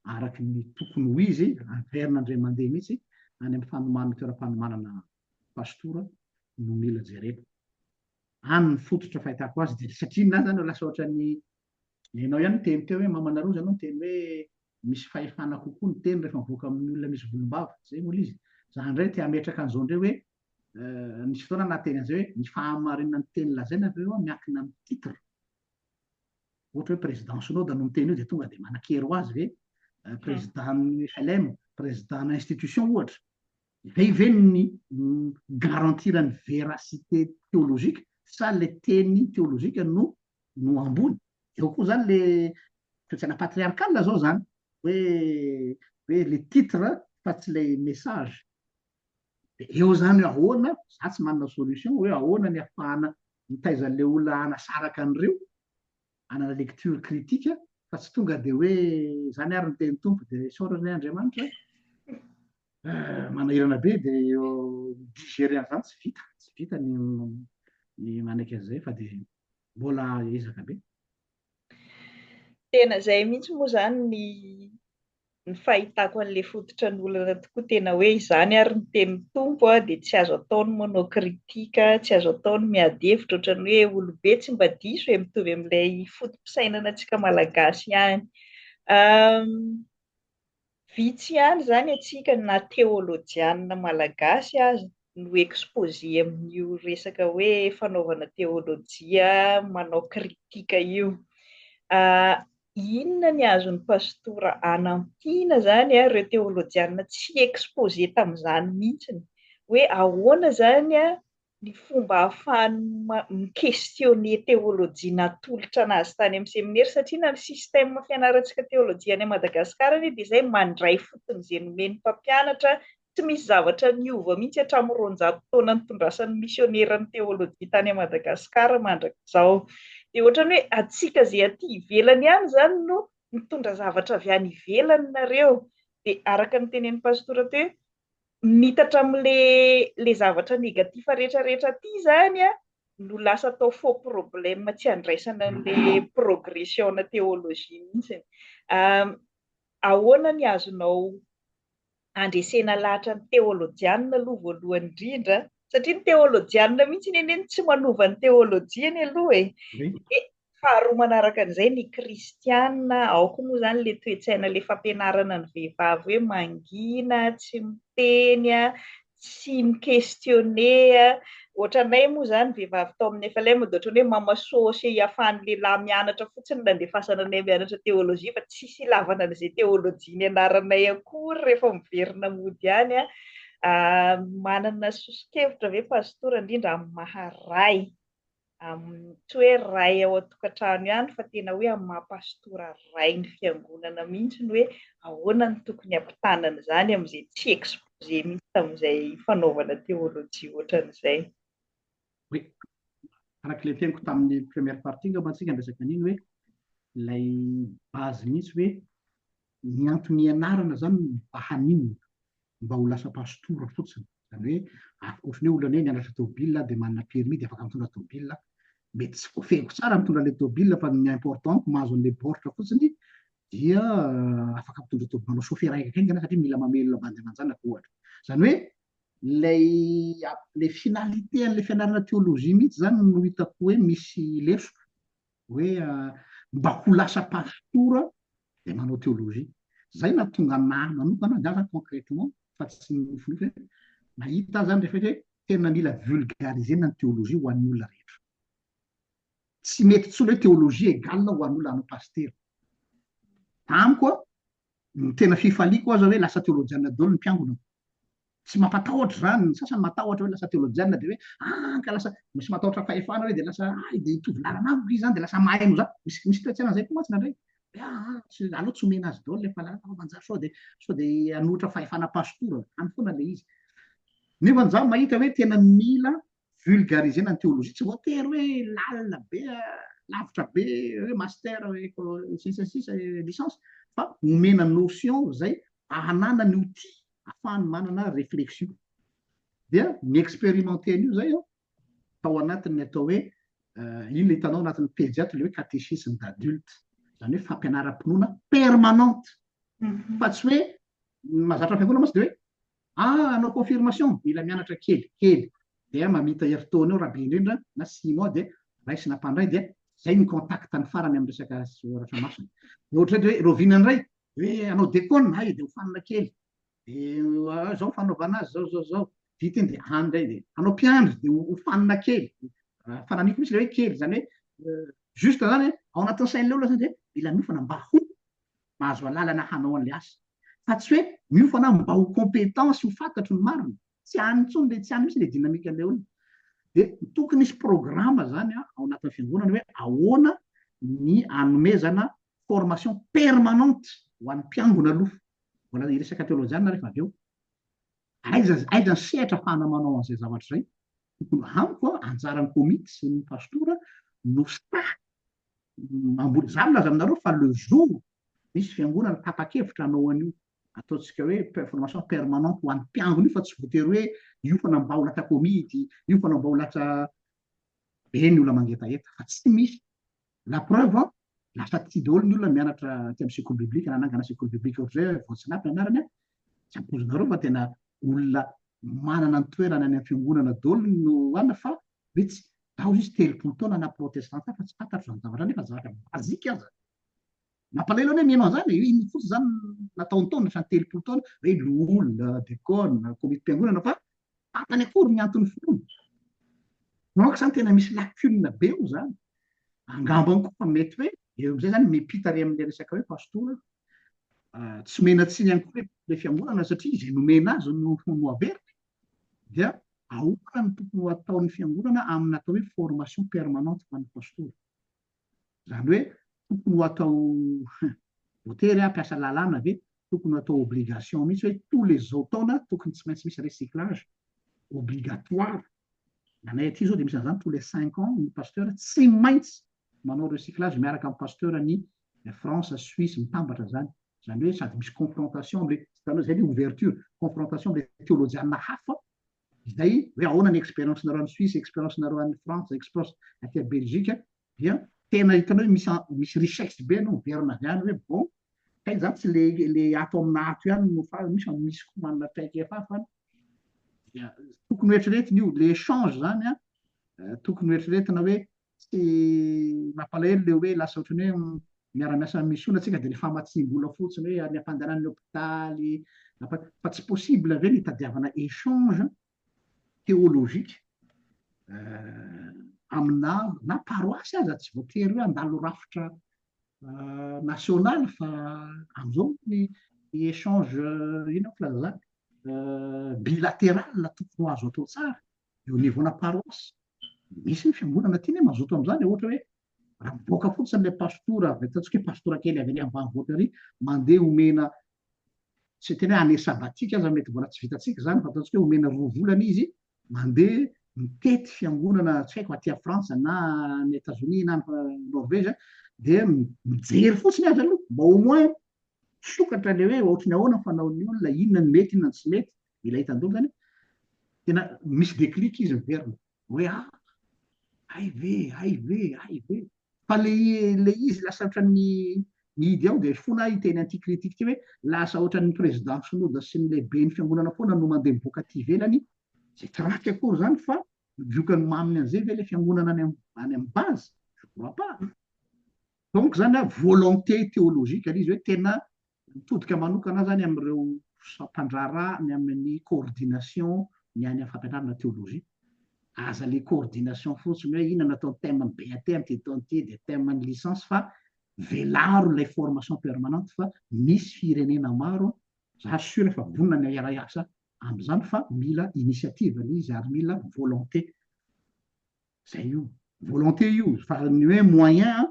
B: araka ny tokony ho izy, averina indray mandeha mihitsy any amin'ny fanomanana toeram-panomanana pastora no mila jerena. Any ny fototra fahitako azy dia satria na zany lasa ohatran'ny ianao ihany niteny teo hoe mamanareo ianao niteny hoe misy fahefana kokoa ny teny rehefa mivoaka amin'ny olona misy volombava, zay moa ilay izy. Za indray te hametraka an'izao indray hoe Nisy fotoana nahateny an'izay hoe ny fahamarinan'ny teny lazaina ve ho'a miankina amin'ny titre? Ohatra hoe président synode no miteny io dia tonga dia manan-kery ho azy ve? Président-n'ny FLM, président-na institution ohatra. Izay ve ny garantir ny véracité théologique sa ilay teny théologique no no ambony? Eo koa izany le toe-tsaina patriarcal izao izany hoe hoe le titre fa tsy ilay message. Dia eo izany hoe ahoana, za tsy manana solution, hoe ahoana ny ahafahana mitaiza an'ilay olona hanasaraka an'ireo, hanana lecture critique, fa tsy tonga dia hoe izany ary ny tenin'ny Tompo dia isaorana anie Andriamanitra, manahirana be dia eo mi-digérer an'izany tsy vita, tsy vita ny ny manaiky an'izay fa dia mbola ezaka be.
A: Tena izay mihitsy moa izany ny ny fahitako an'ilay fototra ny olana tokoa tena hoe izany ary ny tenin'ny Tompo dia tsy azo atao ny manao critique, tsy azo atao ny miady hevitra ohatran'ny hoe olobe tsy mba diso e, mitovy amin'ilay foto-pisainana antsika Malagasy ihany. Vitsy ihany izany antsika na teolojianina malagasy aza no exposé amin'io resaka hoe fanaovana teolojia manao critique io. Inona ny azon'ny pastora anampiana izany ireo teolojianina tsy exposé tamin'izany mihitsiny? Hoe ahoana izany ny fomba ahafahany mi-questionner teolojia natolotra anazy tany amin'ny seminera satria na ny système fianarantsika teolojia any Madagasikara anie dia izay mandray fotsiny izay nomen'ny mpampianatra Tsy misy zavatra niova mihitsy hatramin'ny 200 taona nitondrasan'ny misionera ny teolojia tany Madagasikara mandrak'izao. Dia ohatran'ny hoe antsika izay aty ivelany ihany izany no mitondra zavatra avy any ivelany nareo. Dia araka ny tenenin'i Pastora teo hoe mitatra amin'ilay ilay zavatra négatif rehetra rehetra aty izany no lasa atao faux problème tsy andraisana an'ilay progression-na théologie mihitsy. Ahoana ny azonao andresena lahatra ny teolojianina aloha voalohany indrindra, satria ny teolojianina mihitsy anie no tsy manova ny teolojiany aloha e. Dia faharoa manaraka an'izay ny kristianina, ao koa moa izany ilay toe-tsaina ilay fampianarana ny vehivavy hoe mangina, tsy miteny, tsy mi-questionner, ohatranay moa izany vehivavy tao amin'ny FLM dia ohatran'ny hoe mama sôsy ahafahan'ny lehilahy mianatra fotsiny no nandefasana anay mianatra théologie fa tsisy ilavana an'izay théologie nianaranay akory rehefa miverina mody any an. Manana soso-kevitra ve Pastora indrindra amin'ny maha ray? Amin'ny tsy hoe ray ao an-tokantrano ihany fa tena hoe amin'ny maha pastora ray ny fiangonana mihitsy ny hoe ahoana no tokony hampitana an'izany amin'izay tsy exposé mihitsy amin'izay fanaovana théologie ohatran'izay.
B: Oui. Araka ilay teniko tamin'ny première partie angamba antsika niresaka an'iny hoe ilay base mihitsy hoe ny antony ianarana izany mba haninona? Mba ho lasa pastora fotsiny. Izany hoe ohatran'ny hoe olona hoe nianatra tôbila dia manana permis dia afaka mitondra tôbila. Mety tsy voafehiko tsara mitondra an'ilay tôbila fa ny important amiko mahazo an'ilay baoritra fotsiny dia afaka mitondra tôbila, manao chauffeur haingankaingana satria mila mamelona bandy aman-janaka ohatra. Izany hoe ilay ilay finalité an'ilay fianarana théologie mihitsy izany no hitako hoe misy lesoka. Hoe mba ho lasa pastora dia manao théologie. Zay nahatonga anah manokana, za zany concrètement fa tsy nofinofy hoe nahita aho zany rehefa hoe tena mila vulgariser-na ny théologie ho an'ny olona rehetra. Tsy mety intsony hoe théologie égale ho an'ny olona hanao pasitera. Amiko an, ny tena fifaliako aza hoe lasa teolojiana daholo ny mpiangona. Tsy mampatahotra izany, ny sasany matahotra hoe lasa teolojiana dia hoe ah ka lasa misy matahotra fahefana hoe dia lasa ay dia hitovy lalana amiko izy izany dia lasa mahay noho za. Misy misy toe-tsaina izay koa mantsy indraindray. Hoe ah tsy aleo tsy omena azy daholo ilay fahalalana fa manjary sao dia sao dia hanohitra fahefana pastora. Any foana ilay izy. Nefa za mahita hoe tena mila vulgariser-na ny théologie, tsy voatery hoe lalina be, lavitra be, hoe master, sy ny sisa, licence, fa omena notion izay hananany outil ahafahany manana réflexion. Dia mi-experimenter an'io izay aho tao anatin'ny atao hoe, iny ilay hitanao anatin'ny pejy ato ilay hoe catéchisme d'adulte, izany hoe fampianaram-pinoana permanente, fa tsy hoe ny mahazatra ny fiangonana mantsy dia hoe Ah hanao confirmation, mila mianatra kely kely dia mamita herintaona eo raha be indrindra na six mois dia raisina mpandray dia zay ny contact ny farany amin'ny resaka soratra masina. Dia ohatra hoe rahoviana indray hoe hanao dekona, hay dia hofanina kely dia zao ny fanaovana azy zao zao zao, vita iny dia any indray dia hanao mpiandry dia hofanina kely, fanamiko mihitsy ilay hoe kely izany hoe juste zany ao anatin'ny sain'ilay olona zany dia mila miofana mba ho mahazo alalana hanao an'ilay asa. Fa tsy hoe miofana mba ho compétent sy ho fantatro ny marina. Tsy any intsony ilay, tsy any mihitsy ilay dynamique an'ilay olona. Dia tokony hisy programme zany ao anatin'ny fiangonana hoe ahoana ny hanomezana formation permanente ho an'ny mpiangona aloha. Mbola hiresaka teolojiana rehefa avy eo. Aiza, aiza ny sehatra ahafahana manao an'izay zavatra izay? Tokony amiko anjaran'ny komity sy ny pastora no sahy mamboly. Za milaza aminareo fa le jour misy fiangonana tapa-kevitra hanao an'io ataontsika hoe formation permanente ho an'ny mpiangona io fa tsy voatery hoe hiofana mba ho lasa komity, hiofana mba ho lasa be ny olona mangetaheta fa tsy misy. La preuve, lasa tia daholo ny olona mianatra aty amin'ny sekoly biblika, nanangana sekoly biblika ohatr'izay Voatsinapy ny anarany, tsy ampoizinareo fa tena olona manana ny toerany any amin'ny fiangonana daholo no any fa hoe tsy tao izy 30 taona na protestanta fa tsy fantatro izany zavatra nefa zavatra basique aza. Mampalahelo anie mihaino an'izany e, iny fotsiny izany nataontaony hatrany 30 taona hoe loholona, dekona, komitim-piangonana fa fantany akory ny anton'ny finoana. Donc izany tena misy lacune be eo izany. Angambany koa fa mety hoe eo amin'izay izany mipita ary amin'ilay resaka hoe pastora tsy omena tsiny ihany koa ilay fiangonana satria izay nomena azy no no averiny dia ahoana no tokony ho ataon'ny fiangonana amin'ny atao hoe formation permanente ho an'ny pastora. Izany hoe tokony ho atao voatery hampiasa lalàna ve? Tokony atao obligation mihitsy hoe tous les zao taona tokony tsy maintsy misy recyclage obligatoire. Anay aty zao dia misy an'izany, tous les 5 ans ny pasteur tsy maintsy manao recyclage miaraka amin'ny pasteur ny France, Suisse mitambatra zany. Zany hoe sady misy confrontation amle hitanao zay le ouverture, confrontation amle teolojiana hafa zay hoe ahoana ny expérience nareo any Suisse, expérience nareo any France, expérience aty Belgique, dia tena hitanao hoe misy richesse be anao miverina avy any hoe bon, kay zany tsy le ato amina ato ihany no fa misy koa manana traikefa hafa any. Dia tokony hoeritreretina io le échange zany a, tokony hoeritreretina hoe tsy mampalahelo le hoe lasa ohatrany hoe miara-miasa mission atsika dia le famatsim-bola fotsiny hoe ny ampandehanan'ny hôpitaly, fa tsy possible ve ny hitadiavana échange théologique amina na paroisse aza, tsy voatery hoe andalo rafitra national, fa am'izao ny échange ino filaza zany bilatéral tokony ho azo atao tsara eo niveau na paroisse. Misy ny fiangonana tiany hoe mazoto am'izany, ohatra hoe raha mivoaka fotsiny le pastora avy, ataontsika hoe pastora kely avy any ambanivohitra ary mandeha, omena tsy tena hoe année sabbatique aza, mety mbola tsy vitatsika zany, fa ataontsika hoe omena 2 volana izy mandeha mitety fiangonana, tsy haiko, aty Frantsa na ny États-Unis na Norvège, dia mijery fotsiny azy aloha mba au moins sokatra le hoe ohatry ny ahoana fanaon'ny olona, inona ny mety, inona ny tsy mety, mila hitandolo zany. Tena misy déclic izy miverina hoe ah, ay ve, ay ve, ay ve, fa le izy lasa ohatran'ny mihidy ao de fona hiteny anticritique ty hoe lasa ohatran'ny président synoda sy ny lehibe ny fiangonana foana no mandeha mivoaka aty ivelany, zay tsy ratsy akory zany, fa miokany maminy an'izay ve le fiangonana any amy base? Je crois pas. Donc zany a, volonté théologique ale izy hoe tena mitodika manokana zany am'ireo sampandraharaha ny amin'ny coordination ny any amy fampianarana théologie aza, le coordination fotsiny hoe inona natao thème ny BAT am'ty taona ty de thème ny licence, fa velaro lay formation permanente, fa misy firenena maro za sûr fa vonona ny iara asa am'izany, fa mila initiative le izy ary mila volonté zay io, volonté io, fa ny hoe moyen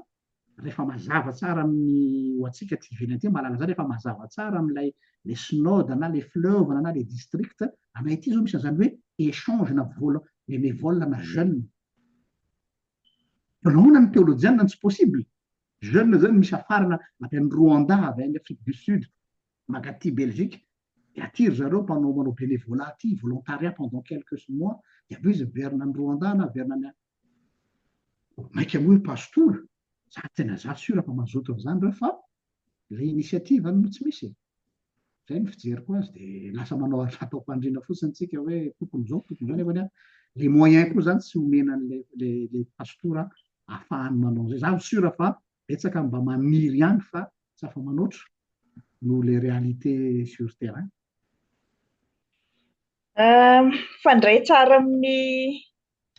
B: rehefa mazava tsara amin'ny ho atsika ty ivelany ty mahalala zany, rehefa mazava tsara am'ilay le synode na le fleuve na le district. Anay ty zao misy an'izany hoe échange na vol bénévole na jeune nahoana ny théologienne tsy possible jeune zany misy afarana avy any Rwanda, avy any Afrique du Sud, mankaty Belgique, de aty ry zareo mpanao manao bénévolat aty, volontariat pendant quelques mois, de aveo izy miverina any Rwanda na miverina any maika moa hoe pastora. Za tena za sûr fa mazoto am'izany reo, fa le initiative no tsy misy zay ny fijeriko azy, de lasa manao atao-pandrina fotsiny tsika hoe tokony zao, tokony zao, nefany a le moyen koa zany tsy omena an'le le pastora ahafahany manao zay. Za sûr fa betsaka mba maniry ihany fa tsy afa manoatra no le réalité sur terrain.
A: Fandray tsara amin'ny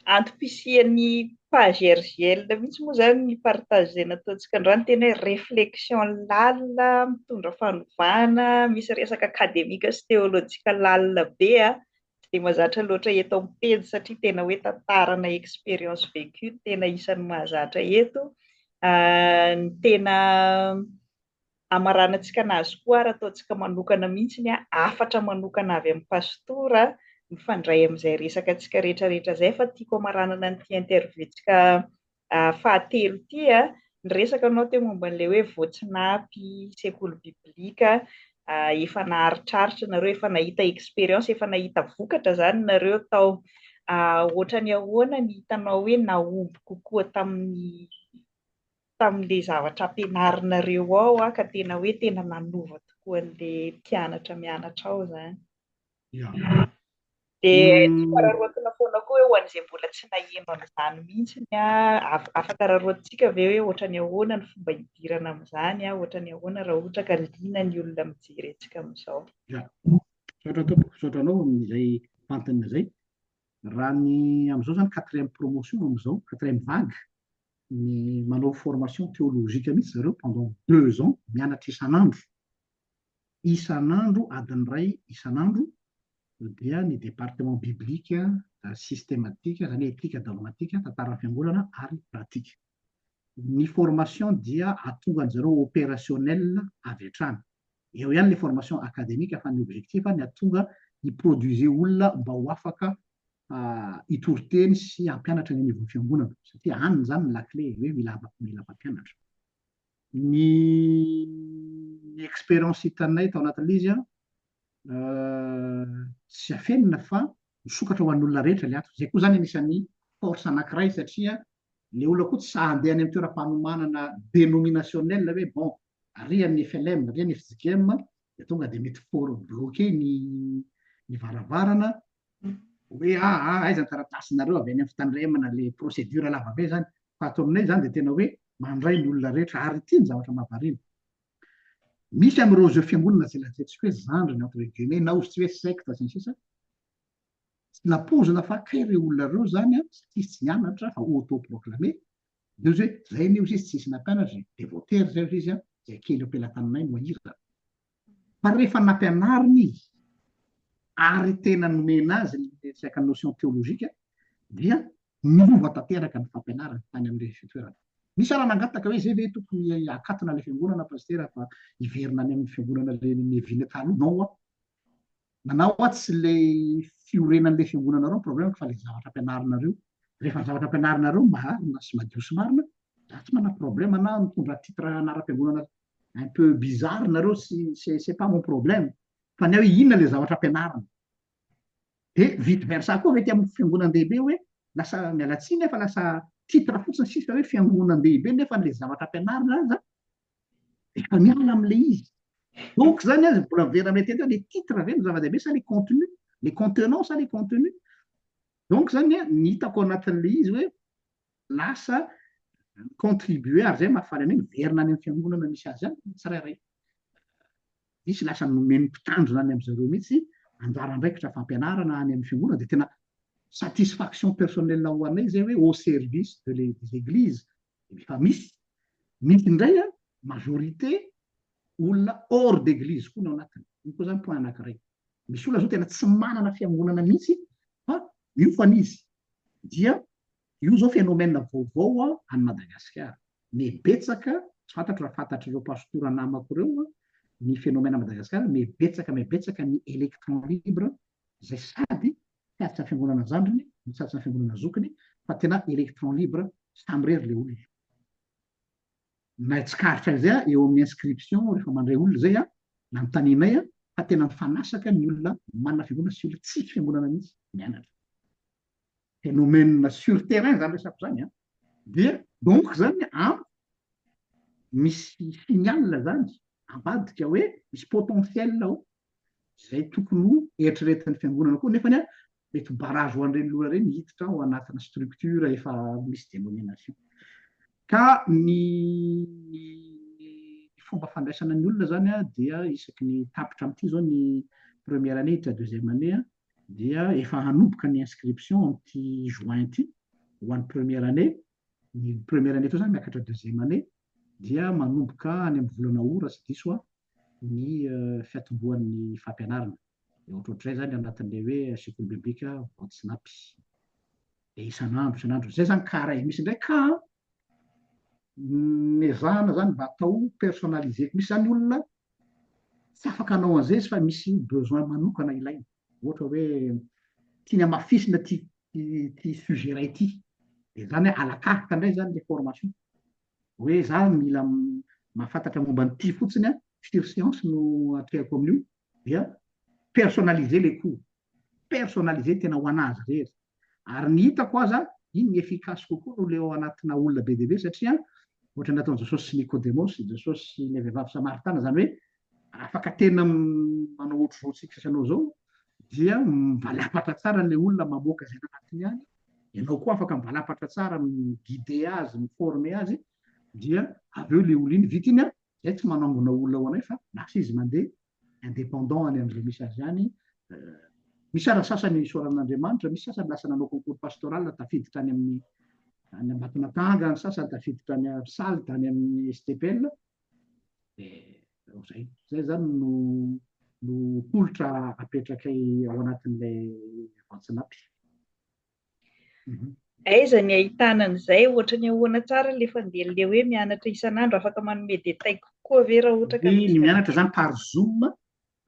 A: antom-pisian'ny page RGL mihitsy moa zany ny partage izay nataontsika androany, tena hoe réflexion lalina mitondra fanovana, misy resaka akademika sy teolojika lalina be a, tsy dia mahazatra loatra eto amin'ny pejy satria tena hoe tantarana expérience vécue tena isan'ny mahazatra eto. Ny tena amaranantsika anazy koa ary ataontsika manokana mihitsy ny hafatra manokana avy amin'ny pastora mifandray amin'izay resaka antsika rehetrarehetra izay, fa tiako amaranana an'ity interview-ntsika fahatelo ity a, ny resaka anao teo momba an'ilay hoe voatsinapy, sekoly biblika, efa naharitraritra nareo, efa nahita expérience, efa nahita vokatra zany nareo tao. Ohatra ny ahoana ny hitanao hoe nahomby kokoa tamin'le zavatra ampianarinareo ao a, ka tena hoe tena nanova tokoa an'le mpianatra mianatra ao zany? Dia tiako araraotina foana koa hoe ho an'izay mbola tsy naheno an'izany mihitsy a, afaka araraotintsika ve hoe ohatra ny ahoana ny fomba hidirana amin'izany a, ohatra ny ahoana raha ohatra ka liana ny olona mijery antsika amin'izao?
B: Ya, misaotra tompoko, misaotra anao amin'izay fantina zay. Raha ny am'izao zany, quatrième promotion am'izao, quatrième vague, ny manao formation théologique mihitsy zareo pendant 2 ans, mianatra isan'andro isan'andro, 1h isan'andro, dia ny département biblique, systématique zany hoe éthique, dogmatique, tantaran'ny fiangonana ary pratique. Ny formation dia atonga any zareo opérationnel avy hatrany. Eo ihany le formation académique, fa ny objectif ny atonga hi-produire olona mba ho afaka hitory teny sy hampianatra ny anivon'ny fiangonana, satria any zany ny la clé hoe mila mpampianatra. Ny expérience hitanay tao anatin'ilay izy tsy afenina fa misokatra ho an'ny olona rehetra le ato. Zay koa zany anisan'ny force anankiray, satria le olona koa tsy sahy handeha any amin'ny toeram-panomanana dénominationnel hoe bon, ary amin'ny FLM, ary amin'ny FJKM, de tonga de mety fort bloqué ny varavarana hoe aiza ny taratasinareo avy any amin'ny fitandremana, le procédure lava be zany. Fa ato aminay zany de tena hoe mandray ny olona rehetra, ary ity ny zavatra mahavariana. Misy amin'ireo zao fiangonana zay lazaintsika hoe zandriny, entre guillemets, na ozy tsy hoe secte sy ny sisa, tsy nampoizina fa kay ireo olona ireo zany satria izy tsy nianatra fa auto-proclamé, de ozy hoe zay anie ozy izy tsisy nampianatra, de voatery zay ozy izy zay kely eo am-pelatananay no ahirana. Fa rehefa nampianarina izy ary tena nomena azy ny resaka notion théologique, dia niova tanteraka ny fampianarana tany amin'ilay fitoerana. Misy ara nangataka hoe zay ve tokony hakatona ilay fiangonana, pastera, fa hiverina any amin'ny fiangonana le niaviana taloha? Non aho. Nanao aho, tsy le fiorenan'ilay fiangonanareo ny problème fa le zavatra ampianarinareo. Rehefa ny zavatra ampianarinareo marina sy madio sy marina, za tsy manana problème na mitondra titre anaram-piangonana un peu bizarre nareo, sy c'est pas mon problème. Fa ny hoe inona le zavatra ampianarina. De vice versa koa mety amin'ny fiangonan-dehibe hoe lasa, miala tsiny, nefa lasa titre fotsiny sisa hoe fiangonan-dehibe, nefa le zavatra ampianarina aza efa miala amin'le izy. Donc zany azy mbola miverina amin'ilay teny hoe le titre ve no zava-dehibe sa le contenu, le contenant sa le contenu? Donc zany ny hitako anatin'le izy hoe lasa contribuer, ary zay mahafaly anay, miverina any amin'ny fiangonana misy azy any tsirairay. Misy lasa nomeny mpitandrina any amin'zareo mihitsy anjara andraikitra fampianarana any amin'ny fiangonana, de tena satisfaction personnelle ho anay zay hoe au service de les des églises. Efa misy indray majorité olona hors d'église koa ny ao anatiny. Io koa zany point anankiray. Misy olona zao tena tsy manana fiangonana mihitsy fa miofana izy. Dia io zao phénomène vaovao any Madagasikara. Mibetsaka, tsy fantatro raha fantatr'ireo pastora namako ireo ny phénomène Madagasikara, mibetsaka ny électron libre zay sady tsy aditra fiangonana zandriny no tsy aditra fiangonana zokiny, fa tena électron libre samirery le olona. Na tsikaritra izay eo amin'ny inscription rehefa mandray olona zay nanontanianay fa tena mifanasaka ny olona manana fiangonana sy olona tsisy fiangonana mihitsy mianatra. Phénomène sur terrain zany resako zany dia donc zany misy signal zany ambadika hoe misy potentiel ao zay tokony ho eritreretin'ny fiangonana koa, nefany mety barrage ho an'ireny olona ireny hiditra ao anatina structure efa misy dénomination. Ka ny fomba fandraisana ny olona zany dia isaky ny tapitra amin'ity zao ny première année hiditra deuxième année dia efa hanomboka ny inscription amin'ity juin ity ho an'ny première année. Ny première année teo zany miakatra deuxième année dia manomboka any amin'ny volana ora sy diso ny fiatombohan'ny fampianarana. De ohatrohatray zany anatin'le hoe sekoly biblika Voatsinapy. De isan'andro isan'andro zay zany ka ray misy indray ka nezahana zany mba atao personnalisé. Misy zany olona tsy afaka hanao an'izay izy fa misy besoin manokana ilaina. Ohatra hoe tiany hamafisina ty sujet ray ty. De zany à la carte indray zany le formation. Hoe za mila mahafantatra momba an'ity fotsiny firy séance no atrehako amin'io, dia personnaliser le cours. Personnaliser tena ho anazy rery. Ary ny hitako aza iny ny efficace kokoa no le ao anatina olona be dia be, satria ohatra nataon'i Jesosy sy Nikodemosy, Jesosy sy ilay vehivavy samaritana, zany hoe afaka tena manao ohatr'izao tsika isanao zao, dia mivalapatra tsara le olona mamoaka izay anatiny any. Ianao koa afaka mivalapatra tsara, mi-guider azy, mi-former azy, dia avy eo le olona iny vita iny zay tsy manangona olona ho anay fa lasa izy mandeha indépendant any amin'izay misy azy any. Misy ara sasany isaoran'Andriamanitra, misy sasany lasa nanao concours pastoral, tafiditra any amin'ny any Ambatonakanga, ny sasany tafiditra any Salt, any amin'ny STPL. De zay zany no tolotra apetrakay ao anatin'ilay Voatsinapy.
A: Aiza ny ahitana an'izay? Ohatra ny ahoana tsara le fandehan'le hoe mianatra isan'andro? Afaka manome détail kokoa? koa ve raha ohatra ka
B: Ny
A: misy
B: mianatra zany par Zoom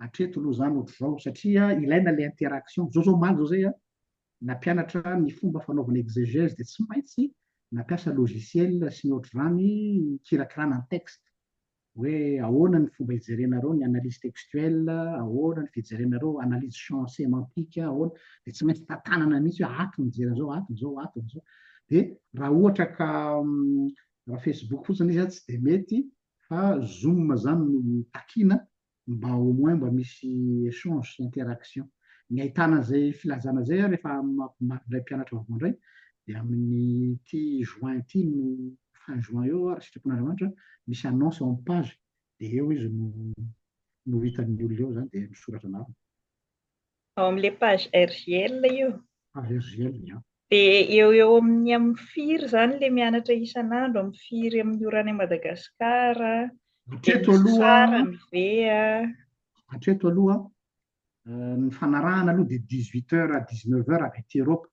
B: hatreto aloha zany ohatr'izao, satria ilaina le interaction. Zao zao omaly zao zay a, nampianatra ny fomba fanaovana exégèse, dia tsy maintsy nampiasa logiciel sy ny ohatr'izany hikirakirana ny texte, hoe ahoana ny fomba hijerenareo ny analyse textuelle, ahoana ny fijerenareo analyse champ sémantique, ahoana, dia tsy maintsy tantanana mihitsy hoe ato mijery an'izao, ato izao, ato izao. Dia raha ohatra ka raha Facebook fotsiny izy tsy dia mety, fa Zoom zany no takiana mba au moins mba misy échange sy interaction. Ny ahitana an'izay filazana izay rehefa mampindray mpianatra vaovao indray dia amin'ity juin ity no, fin juin eo, raha sitrapon'Andriamanitra, misy annonce ao amin'ny page, dia eo izy no hitan'ny olona eo zany, dia misoratra anarana.
A: Ao amin'ilay page RJL io?
B: Page RJL, ya.
A: Dia eo eo amin'ny firy izany ilay mianatra isan'andro, amin'ny firy amin'ny ora any Madagasikara? Dia
B: Hatreto
A: misy
B: aloha,
A: sarany ve?
B: Hatreto aloha, ny fanarahana aloha dia 18 heures à 19 heures avy aty Europe.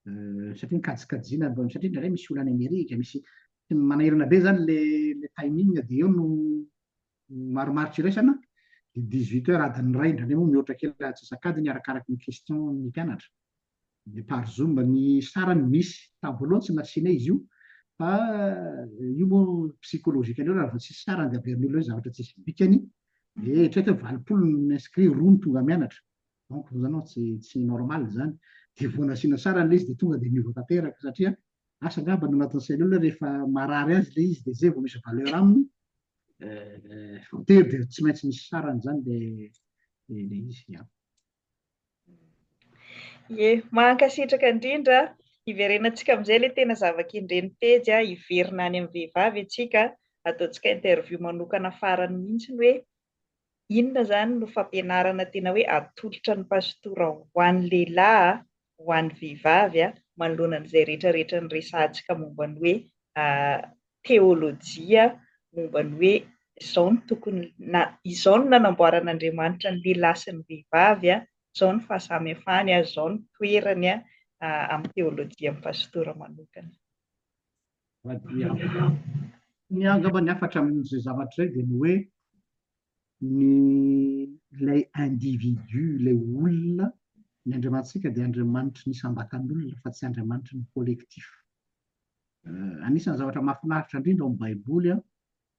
B: Satria ny kajikajiana, satria indraindray misy olona any Amerika, misy manahirana be zany le timing, dia eo no marimaritra iraisana, dia 18 heures, 1:30, indraindray moa mihoatra kely antsasakadiny arakaraky ny question ny mpianatra. Dia par Zoom. Ny sarany misy, tamin'ny voalohany tsy nasiana izy io, fa io moa psychologique eo, raha vao tsisy sarany dia averin'ny olona hoe zavatra tsisy dikany. Dia eritrereto hoe 80 ny inscrit, roa no tonga mianatra, donc zany tsy normal zany. Dia vao nasiana sarany ilay izy dia tonga dia niova tanteraka, satria asa angamba no anatin'ny sain'ny olona, rehefa marary azy ilay izy dia zay vao misy valeur aminy. Voatery dia tsy maintsy misy sarany zany le izy, ya.
A: Ie, mankasitraka indrindra. Hiverenantsika amin'izay ilay tena zava-kendren'ny pejy, hiverina any amin'ny vehivavy isika, ataontsika interview manokana farany mihitsy hoe inona izany no fampianarana tena hoe atolotra ny pastora ho an'ny lehilahy, ho an'ny vehivavy, manoloana an'izay rehetrarehetra niresahantsika momba ny hoe teolojia, momba ny hoe izao no tokony na izao no nanamboaran'Andriamanitra ny lehilahy sy ny vehivavy, izao ny fahasamihafany, izao ny toerany amin'ny teolojian'ny pastora manokana.
B: Ny angamba ny hafatra amin'izay zavatra izay dia ny hoe ny ilay individu, ilay olona, ny Andriamanitsika dia Andriamanitry ny isam-batan'olona fa tsy Andriamanitry ny collectif. Anisan'ny zavatra mahafinaritra indrindra ao amin'ny Baiboly,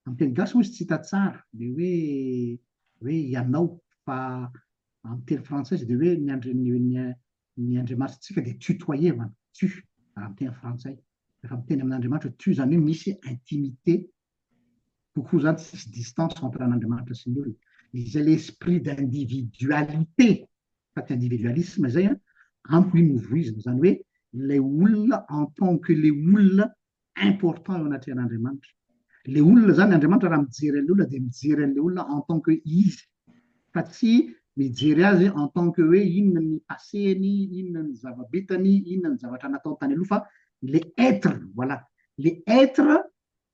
B: amin'ny teny gasy moa izy tsy hita tsara, ilay hoe ianao, fa amin'ny teny frantsay izy dia hoe ny andri- ny ny ny Andriamanitsika dia tutoyevana, tu, amin'ny teny frantsay. Rehefa miteny amin'Andriamanitra tu, izany hoe misy intimité kokoa zany, tsisy distance entre an'Andriamanitra sy ny olona. Izay le esprit d'individualité, fa tsy individualisme zay, amiko iny no voizina, zany hoe ilay olona en tant que le olona important eo anatrehan'Andriamanitra. Le olona zany, Andriamanitra raha mijery an'le olona dia mijery an'le olona en tant que izy, fa tsy mijery azy en tant que hoe inona ny passé-ny, inona ny zava-bitany, inona ny zavatra natao tany aloha, fa le être, voilà, le être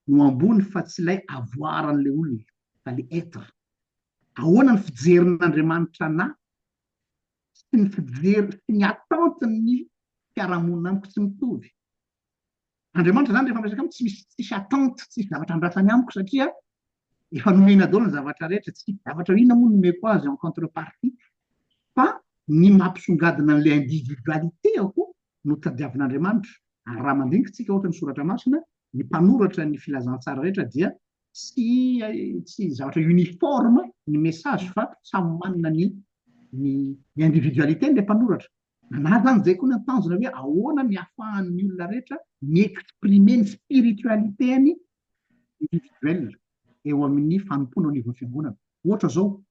B: no ambony fa tsy ilay avoir an'le olona, fa le être. Ahoana ny fijerin'Andriamanitra anahy sy ny fijery sy ny attente-ny fiarahamonina amiko tsy mitovy. Andriamanitra zany rehefa miresaka amiko tsy misy, tsisy attente, tsisy zavatra andrasany amiko, satria efa nomena daholo ny zavatra rehetra, tsy zavatra inona moa nomeko azy en contrepartie, fa ny mampisongadina an'ilay individualité ako no tadiavin'Andriamanitra. Ary raha mandinika tsika ohatra ny soratra masina, ny mpanoratra ny filazantsara rehetra dia tsy zavatra uniforme ny message, fa samy manana ny individualité ny mpanoratra. Na zany zay koa ny tanjona hoe ahoana ny ahafahan'ny olona rehetra mi-exprimer ny spiritualité-ny individuel eo amin'ny fanompoana ao anivon'ny fiangonana. Ohatra zao,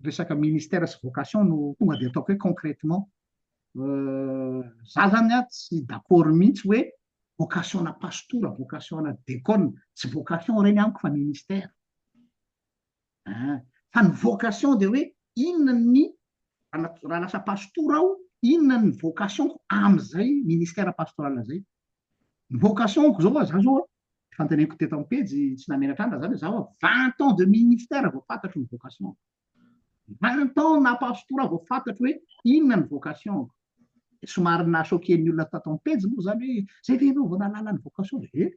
B: resaka ministère sy vocation no tonga dia ataoko hoe concrètement. Za zany tsy d'accord mihitsy hoe vocation na pastora, vocation na diacône, tsy vocation ireny amiko fa ministère. Fa ny vocation dia hoe inona ny, raha lasa pastora aho, inona ny vocation-ko amin'izay ministère pastoral zay. Ny vocation-ko zao, za zao fanteneniko teto amin'ny pejy tsy namenatra andra zany, zaho 20 ans de ministère vao fantatro ny vocation. 20 ans na pastora vao fantatro hoe inona ny vocation-ko. Somary nahachoqué ny olona tato amin'ny pejy moa zany hoe zay ve ianao vao nahalala ny vocation? E.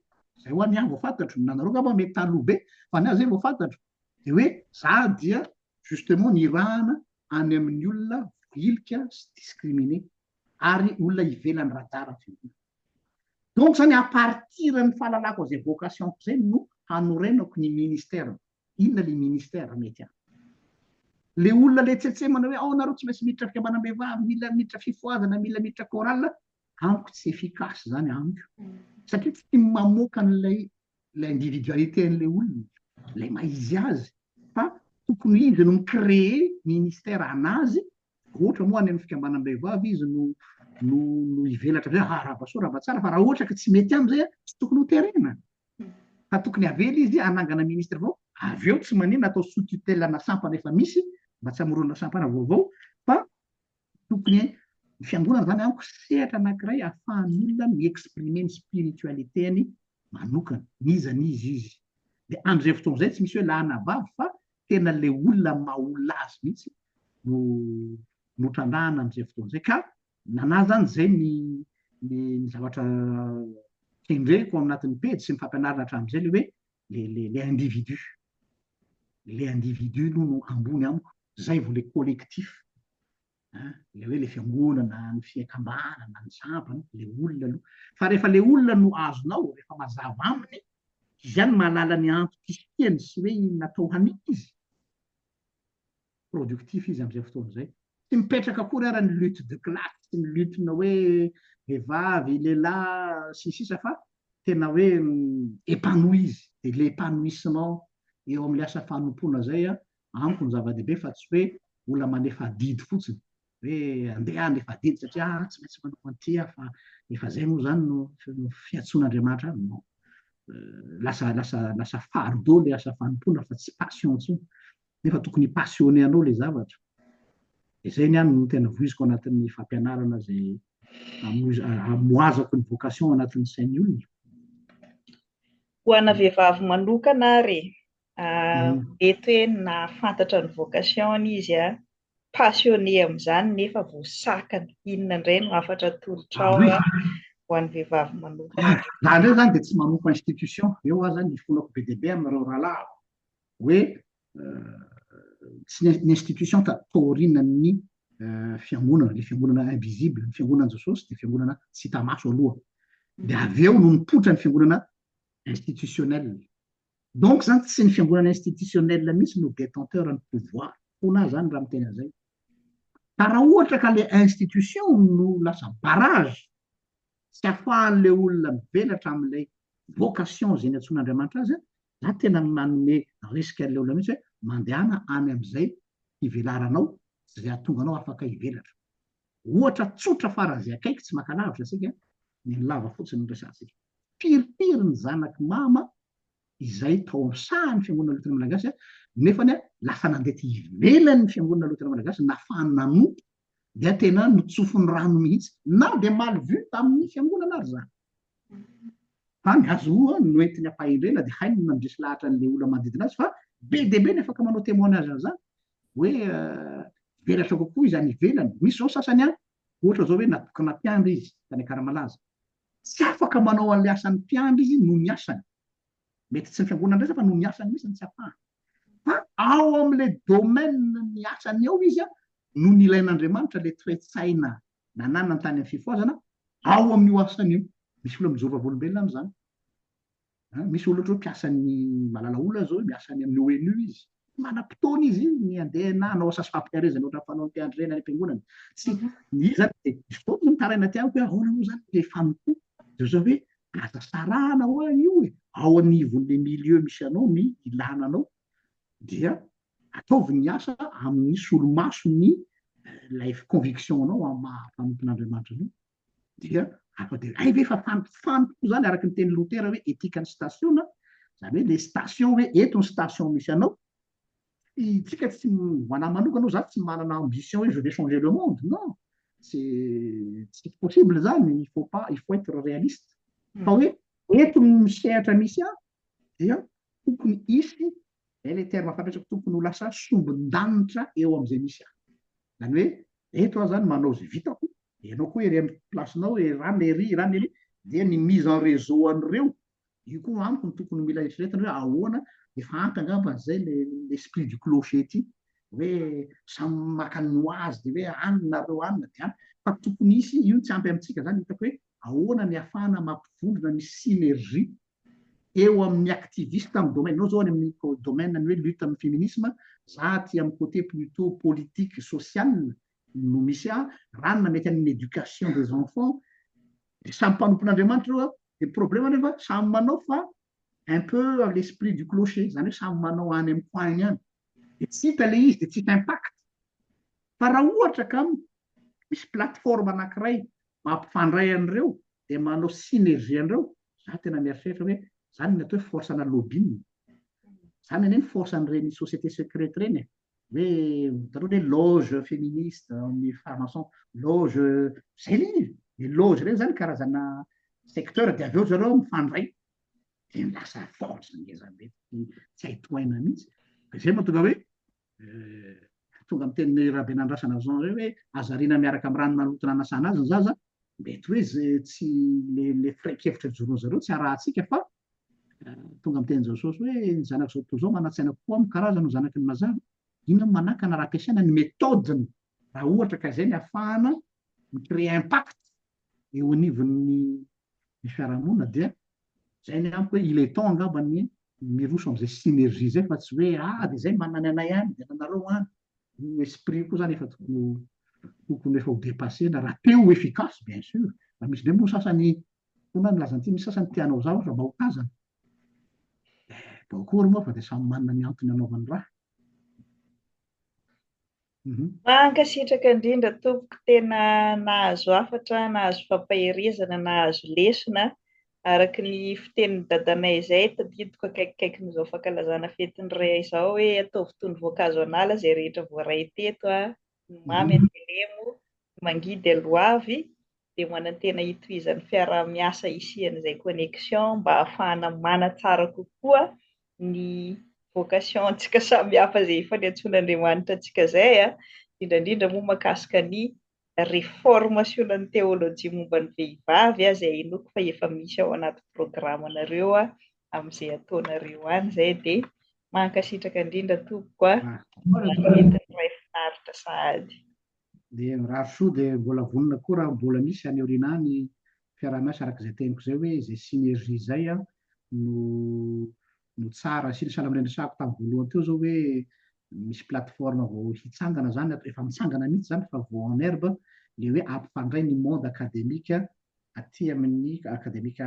B: Zay hoa ny ahy vao fantatro, ny anareo angamba mety taloha be, fa ny ahy zay vao fantatro. Dia hoe za dia justement nirahana any amin'ny olona voahilika sy discriminé ary olona ivelan'ny radar ny fiangonana. Donc zany à partir ny fahalalako an'izay vocation-ko zay no hanorenako ny ministère-ko. Inona le ministère mety any? Le olona le tsetsemana hoe ao nareo tsy maintsy miditra fikambanam-behivavy, mila miditra fifohazana, mila miditra chorale, amiko tsy efficace zany amiko. Satria tsy mamoaka an'ilay ilay individualité an'ilay olona, ilay maha izy azy, fa tokony izy no mi-créer ministère anazy, ohatra moa any amin'ny fikambanam-behivavy izy no no no hivelatra amizay, ah rahaba soa rahaba tsara, fa raha ohatra ka tsy mety aminy zay tsy tokony ho terena. Fa tokony avela izy hanangana ministre vao avy eo tsy maninona atao sous tutelle ana sampana efa misy mba tsy hamoronana sampana vaovao fa tokony ny fiangonana zany amiko sehatra anankiray ahafahan'ny olona mi-exprimer ny spiritualité-ny manokana, n'iza n'iza izy. Dia amin'izay fotoana izay tsy misy hoe lahy na vavy fa tena ilay olona maha olona azy mihitsy no no trandrahana amin'izay fotoana izay. Ka nanahy zany izay ny ny ny zavatra kendreko ao anatin'ny pejy sy ny fampianarana hatramin'izay ilay hoe le le le individu. Le individu aloha no ambony amiko, zay vao le collectif. An, le hoe le fiangonana, ny fiakambanana, ny sampana, le olona aloha. Fa rehefa le olona no azonao, rehefa mazava aminy, izy ihany mahalala ny antom-pisiany sy hoe inona atao hanina izy, productif izy amin'izay fotoana izay. Tsy mipetraka akory ara ny lutte de classe, sy ny lutte-na hoe vehivavy, lehilahy, sy ny sisa fa tena hoe épanoui izy. Dia le épanouissement eo amin'ilay asa fanompoana izay amiko no zava-dehibe fa tsy hoe olona manefa adidy fotsiny, hoe andeha hanefa adidy satria ah tsy maintsy manao an'ity aho fa efa izay moa izany no fiantsoan'Andriamanitra ahy. Non. Lasa lasa lasa fardeau ilay asa fanompoana fa tsy passion intsony. Nefa tokony hi-passionner anao ilay zavatra. Dia izay ny ahy no tena voiziko anatin'ny fampianarana izay amoazako ny vocation anatin'ny sain'ny olona.
A: Ho ana vehivavy manokana ary e, mety hoe nahafantatra ny vocation-ny izy, passionné amin'izany nefa voasakana. Inona indray no hafatra atolotrao ho an'ny vehivavy manokana?
B: Za indray zany dia tsy manompo institution. Eo aho zany ifonako be dia be amin'ireo rahalahiko hoe tsy ny institution ka taorianan'ny fiangonana, ilay fiangonana invisible, ny fiangonan'i Jesosy dia fiangonana tsy hita maso aloha. Dia avy eo no nipoitra ny fiangonana institutionnelle. Donc zany tsy ny fiangonana institutionnelle mihitsy no détenteur ny pouvoir. Fona aho zany raha miteny an'izay. Ka raha ohatra ka le institution no lasa barrage tsy afahan'le olona mivelatra amin'ilay vocation izay niantsoan'Andriamanitra azy, za tena manome risque an'ilay olona mihitsy hoe mandehana any amin'izay hivelaranao sy izay hahatonga anao afaka hivelatra. Ohatra tsotra faran'izay akaiky tsy maka lavitra isika, ny an'i Lava fotsiny no resahantsika. Firifiry ny zanak'i Mama izay tao amin'ny sahan'ny Fiangonana Loterana Malagasy nefany lasa nandeha ty ivelan'ny Fiangonana Loterana Malagasy nahafahany nanompo dia tena notsofiny rano mihitsy na dia mal vu tamin'ny Fiangonana ary izany. Fa ny azy moa noentiny am-pahendrena dia hainy ny nandresy lahatra an'ilay olona manodidina azy fa be dia be ny afaka manao témoignage an'izany hoe velatra kokoa izy any ivelany. Misy izao sasany an, ohatra izao hoe natokana mpiandry izy tany Ankaramalaza. Tsy afaka manao an'ilay asan'ny mpiandry izy noho ny asany. Mety tsy ny fiangonana indray fa noho ny asany mihitsy no tsy afahany. Fa ao amin'ilay domaine ny asany ao izy no nilain'Andriamanitra ilay toe-tsaina nananany tany amin'ny fifohazana ao amin'io asany io. Misy olona mijoro vavolombelona amin'izany. Misy olona ohatra hoe mpiasan'ny malala olona zao miasa any amin'ny ONU izy. Manam-potoana izy ny handeha na hanao asa fampiharezana ohatra ny fanaon'ny mpiandry reny any am-piangonana. Tsy izy zany dia misy fotoana izy mitaraina aty amiko hoe ahoana moa zany ilay fanompoana. Dia zao hoe aza sarahana hoa io e. Ao anivon'ilay milieu misy anao ny ilana anao dia ataovy ny asa amin'ny solomaso ny ilay conviction anao amin'ny maha mpanompon'Andriamanitra anao. Dia hafa dia hay ve fa fanompoana zany araka ny tenin'i Lotera hoe etikan'ny station, zany hoe le station hoe eto ny station misy anao, tsika tsy ho anah manokana aloha za tsy manana ambition hoe je vais changer le monde, non, c'est tsy possible zany, il faut pas, il faut être réaliste, fa hoe eto ny sehatra misy ahy dia tokony hisy, zay le terme fampiasako, tokony ho lasa sombin-danitra eo amin'izay misy ahy, zany hoe eto aho zany manao izay vitako, Ianao koa ery amin'ny place-nao, ery rano ery, rano ery, dia ny mise en réseau an'ireo Io koa amiko no tokony mila eritreretina hoe ahoana, efa ampy angamba izay le l'esprit du clocher ity, hoe samy maka ny ho azy dia hoe any nareo any na dia any, fa tokony hisy, io tsy ampy amintsika izany, hitako hoe ahoana ny ahafahana mampivondrona ny synergie eo amin'ny activiste amin'ny domaine, ianao izao any amin'ny domaine ny hoe lutte amin'ny féminisme, za aty amin'ny côté plutôt politique social no misy ahy, ranona mety any amin'ny éducation des enfants, dia samy mpanompon'Andriamanitra ireo an, dia problème anefa samy manao fa un peu à l'esprit du clocher, izany hoe samy manao any amin'ny coin-ny any, dia tsy hita ilay izy, dia tsy hita impact. Fa raha ohatra ka misy plateforme anankiray mampifandray an'ireo, dia manao synergie an'ireo, za tena mieritreritra hoe zany ny atao hoe force ana lobbying. Zany anie ny force an'ireny société secrète ireny e. Hoe hitanao hoe loge féministe amin'ny franc-maçon, loge, zay ilay izy. Ny loge ireny zany karazana secteur dia avy eo zareo mifandray dia lasa force ngeza be tsy hay tohaina mihitsy. Dia zay mahatonga hoe tonga amin'ny tenin'i Rabenandrasana Jean zay hoe aza ariana miaraka amin'ny rano maloto nanasana azy ny zaza, mety hoe ze tsy le le firaikevitra ijoroan'ny zareo tsy arahantsika fa tonga amin'ny tenin'i Jesosy hoe ny zanak'izao tontolo izao manan-tsaina kokoa amin'ny karazany no zanaky ny mazava, inona no manakana raha ampiasaina ny méthode-ny raha ohatra ka izay ny ahafahana mi-créer impact eo anivon'ny ny fiarahamonina dia izay ny amiko hoe il est temps angamba ny miroso amin'izay synergie izay fa tsy hoe ah dia izay manana ny anay any dia nanareo any. Io esprit io koa izany efa tokony tokony efa ho dépasser-na raha te ho efficace bien sûr. Raha misy indray moa sasany foana milaza an'ity, misy sasany te hanao zavatra mba ho tazana. Eh, bao akory moa fa dia samy manana ny antony anaovany raha.
A: Mankasitraka indrindra tompoko, tena nahazo hafatra, nahazo fampaherezana, nahazo lesona araka ny fitenin'i dadanay izay, tadidiko akaikikaikin'izao fankalazana fetin'ny ray izao hoe ataovy toy ny voankazo an'ala izay rehetra voaray teto, ny mamy antelemo, ny mangidy aloavy, dia manantena hitohizan'ny fiaraha-miasa hisian'izay connexion mba hahafahana manatsara kokoa ny vocation-ntsika samihafa izay efa niantsoan'Andriamanitra antsika izay, indrindra indrindra moa mahakasika ny reformation-n'ny teolojia momba ny vehivavy izay inoako fa efa misy ao anaty programanareo amin'izay ataonareo any izay dia mankasitraka indrindra tompoko a, iray finaritra sahady.
B: Dia mirary soa dia mbola vonona koa raha mbola misy any aoriana any fiaraha-miasa araka izay teniko izay hoe izay synergie izay no no tsara asiana. Sahala amin'ilay niresahako tamin'ny voalohany teo izao hoe misy plateforme vao hitsangana izany, efa mitsangana mihitsy izany fa vao en herbe, ilay hoe ampifandray ny monde académique aty amin'ny académique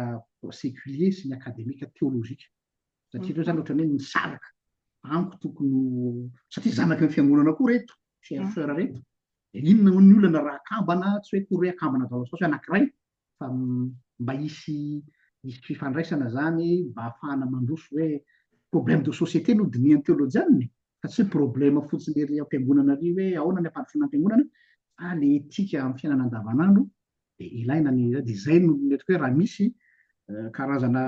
B: séculier sy ny académique théologique. Satria ireo izany ohatran'ny hoe misaraka. Amiko tokony ho, satria zanaky ny fiangonana koa ireto chercheur ireto. Dia inona moa ny olana raha akambana, tsy hoe akory hoe akambana daholo sao anankiray, fa mba hisy hisy fifandraisana izany mba hahafahana mandroso hoe problème de société no dinihan'ny teolojianina e, fa tsy hoe problème fotsiny ery am-piangonana ery hoe ahoana ny hampandrosoana ny fiangonana, fa le éthique amin'ny fiainana andavanandro dia ilaina ny, dia izay no nentiko hoe raha misy karazana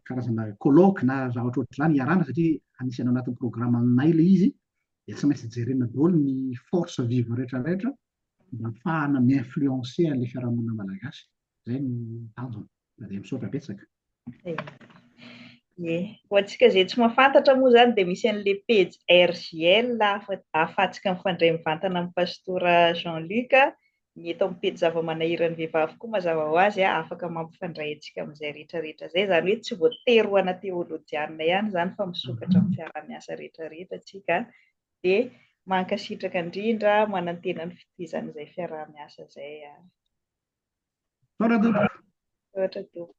B: karazana colloque na zavatra ohatr'izany iarahana satria anisan'ny anatin'ny programme-nay ilay izy dia tsy maintsy jerena daholo ny force vive rehetra rehetra mba ahafahana mi-influencer an'ilay fiarahamonina malagasy. Izay no tanjona. Dia misaotra betsaka.
A: Ie. Ho antsika izay tsy mahafantatra moa izany dia misy an'ilay pejy RJL ahafahantsika mifandray mivantana amin'ny Pastora Jean Luc. Ny eto amin'ny pejy zava-manahiran'ny vehivavy koa mazava ho azy afaka mampifandray antsika amin'izay rehetra rehetra izay. Izany hoe tsy voatery ho ana teolojianina ihany izany fa misokatra amin'ny fiaraha-miasa rehetra rehetra tsika. Dia mankasitraka indrindra, manantena ny fitohizan'izay fiaraha-miasa izay ary.
B: Misaotra tompoko.
A: Misaotra tompoko.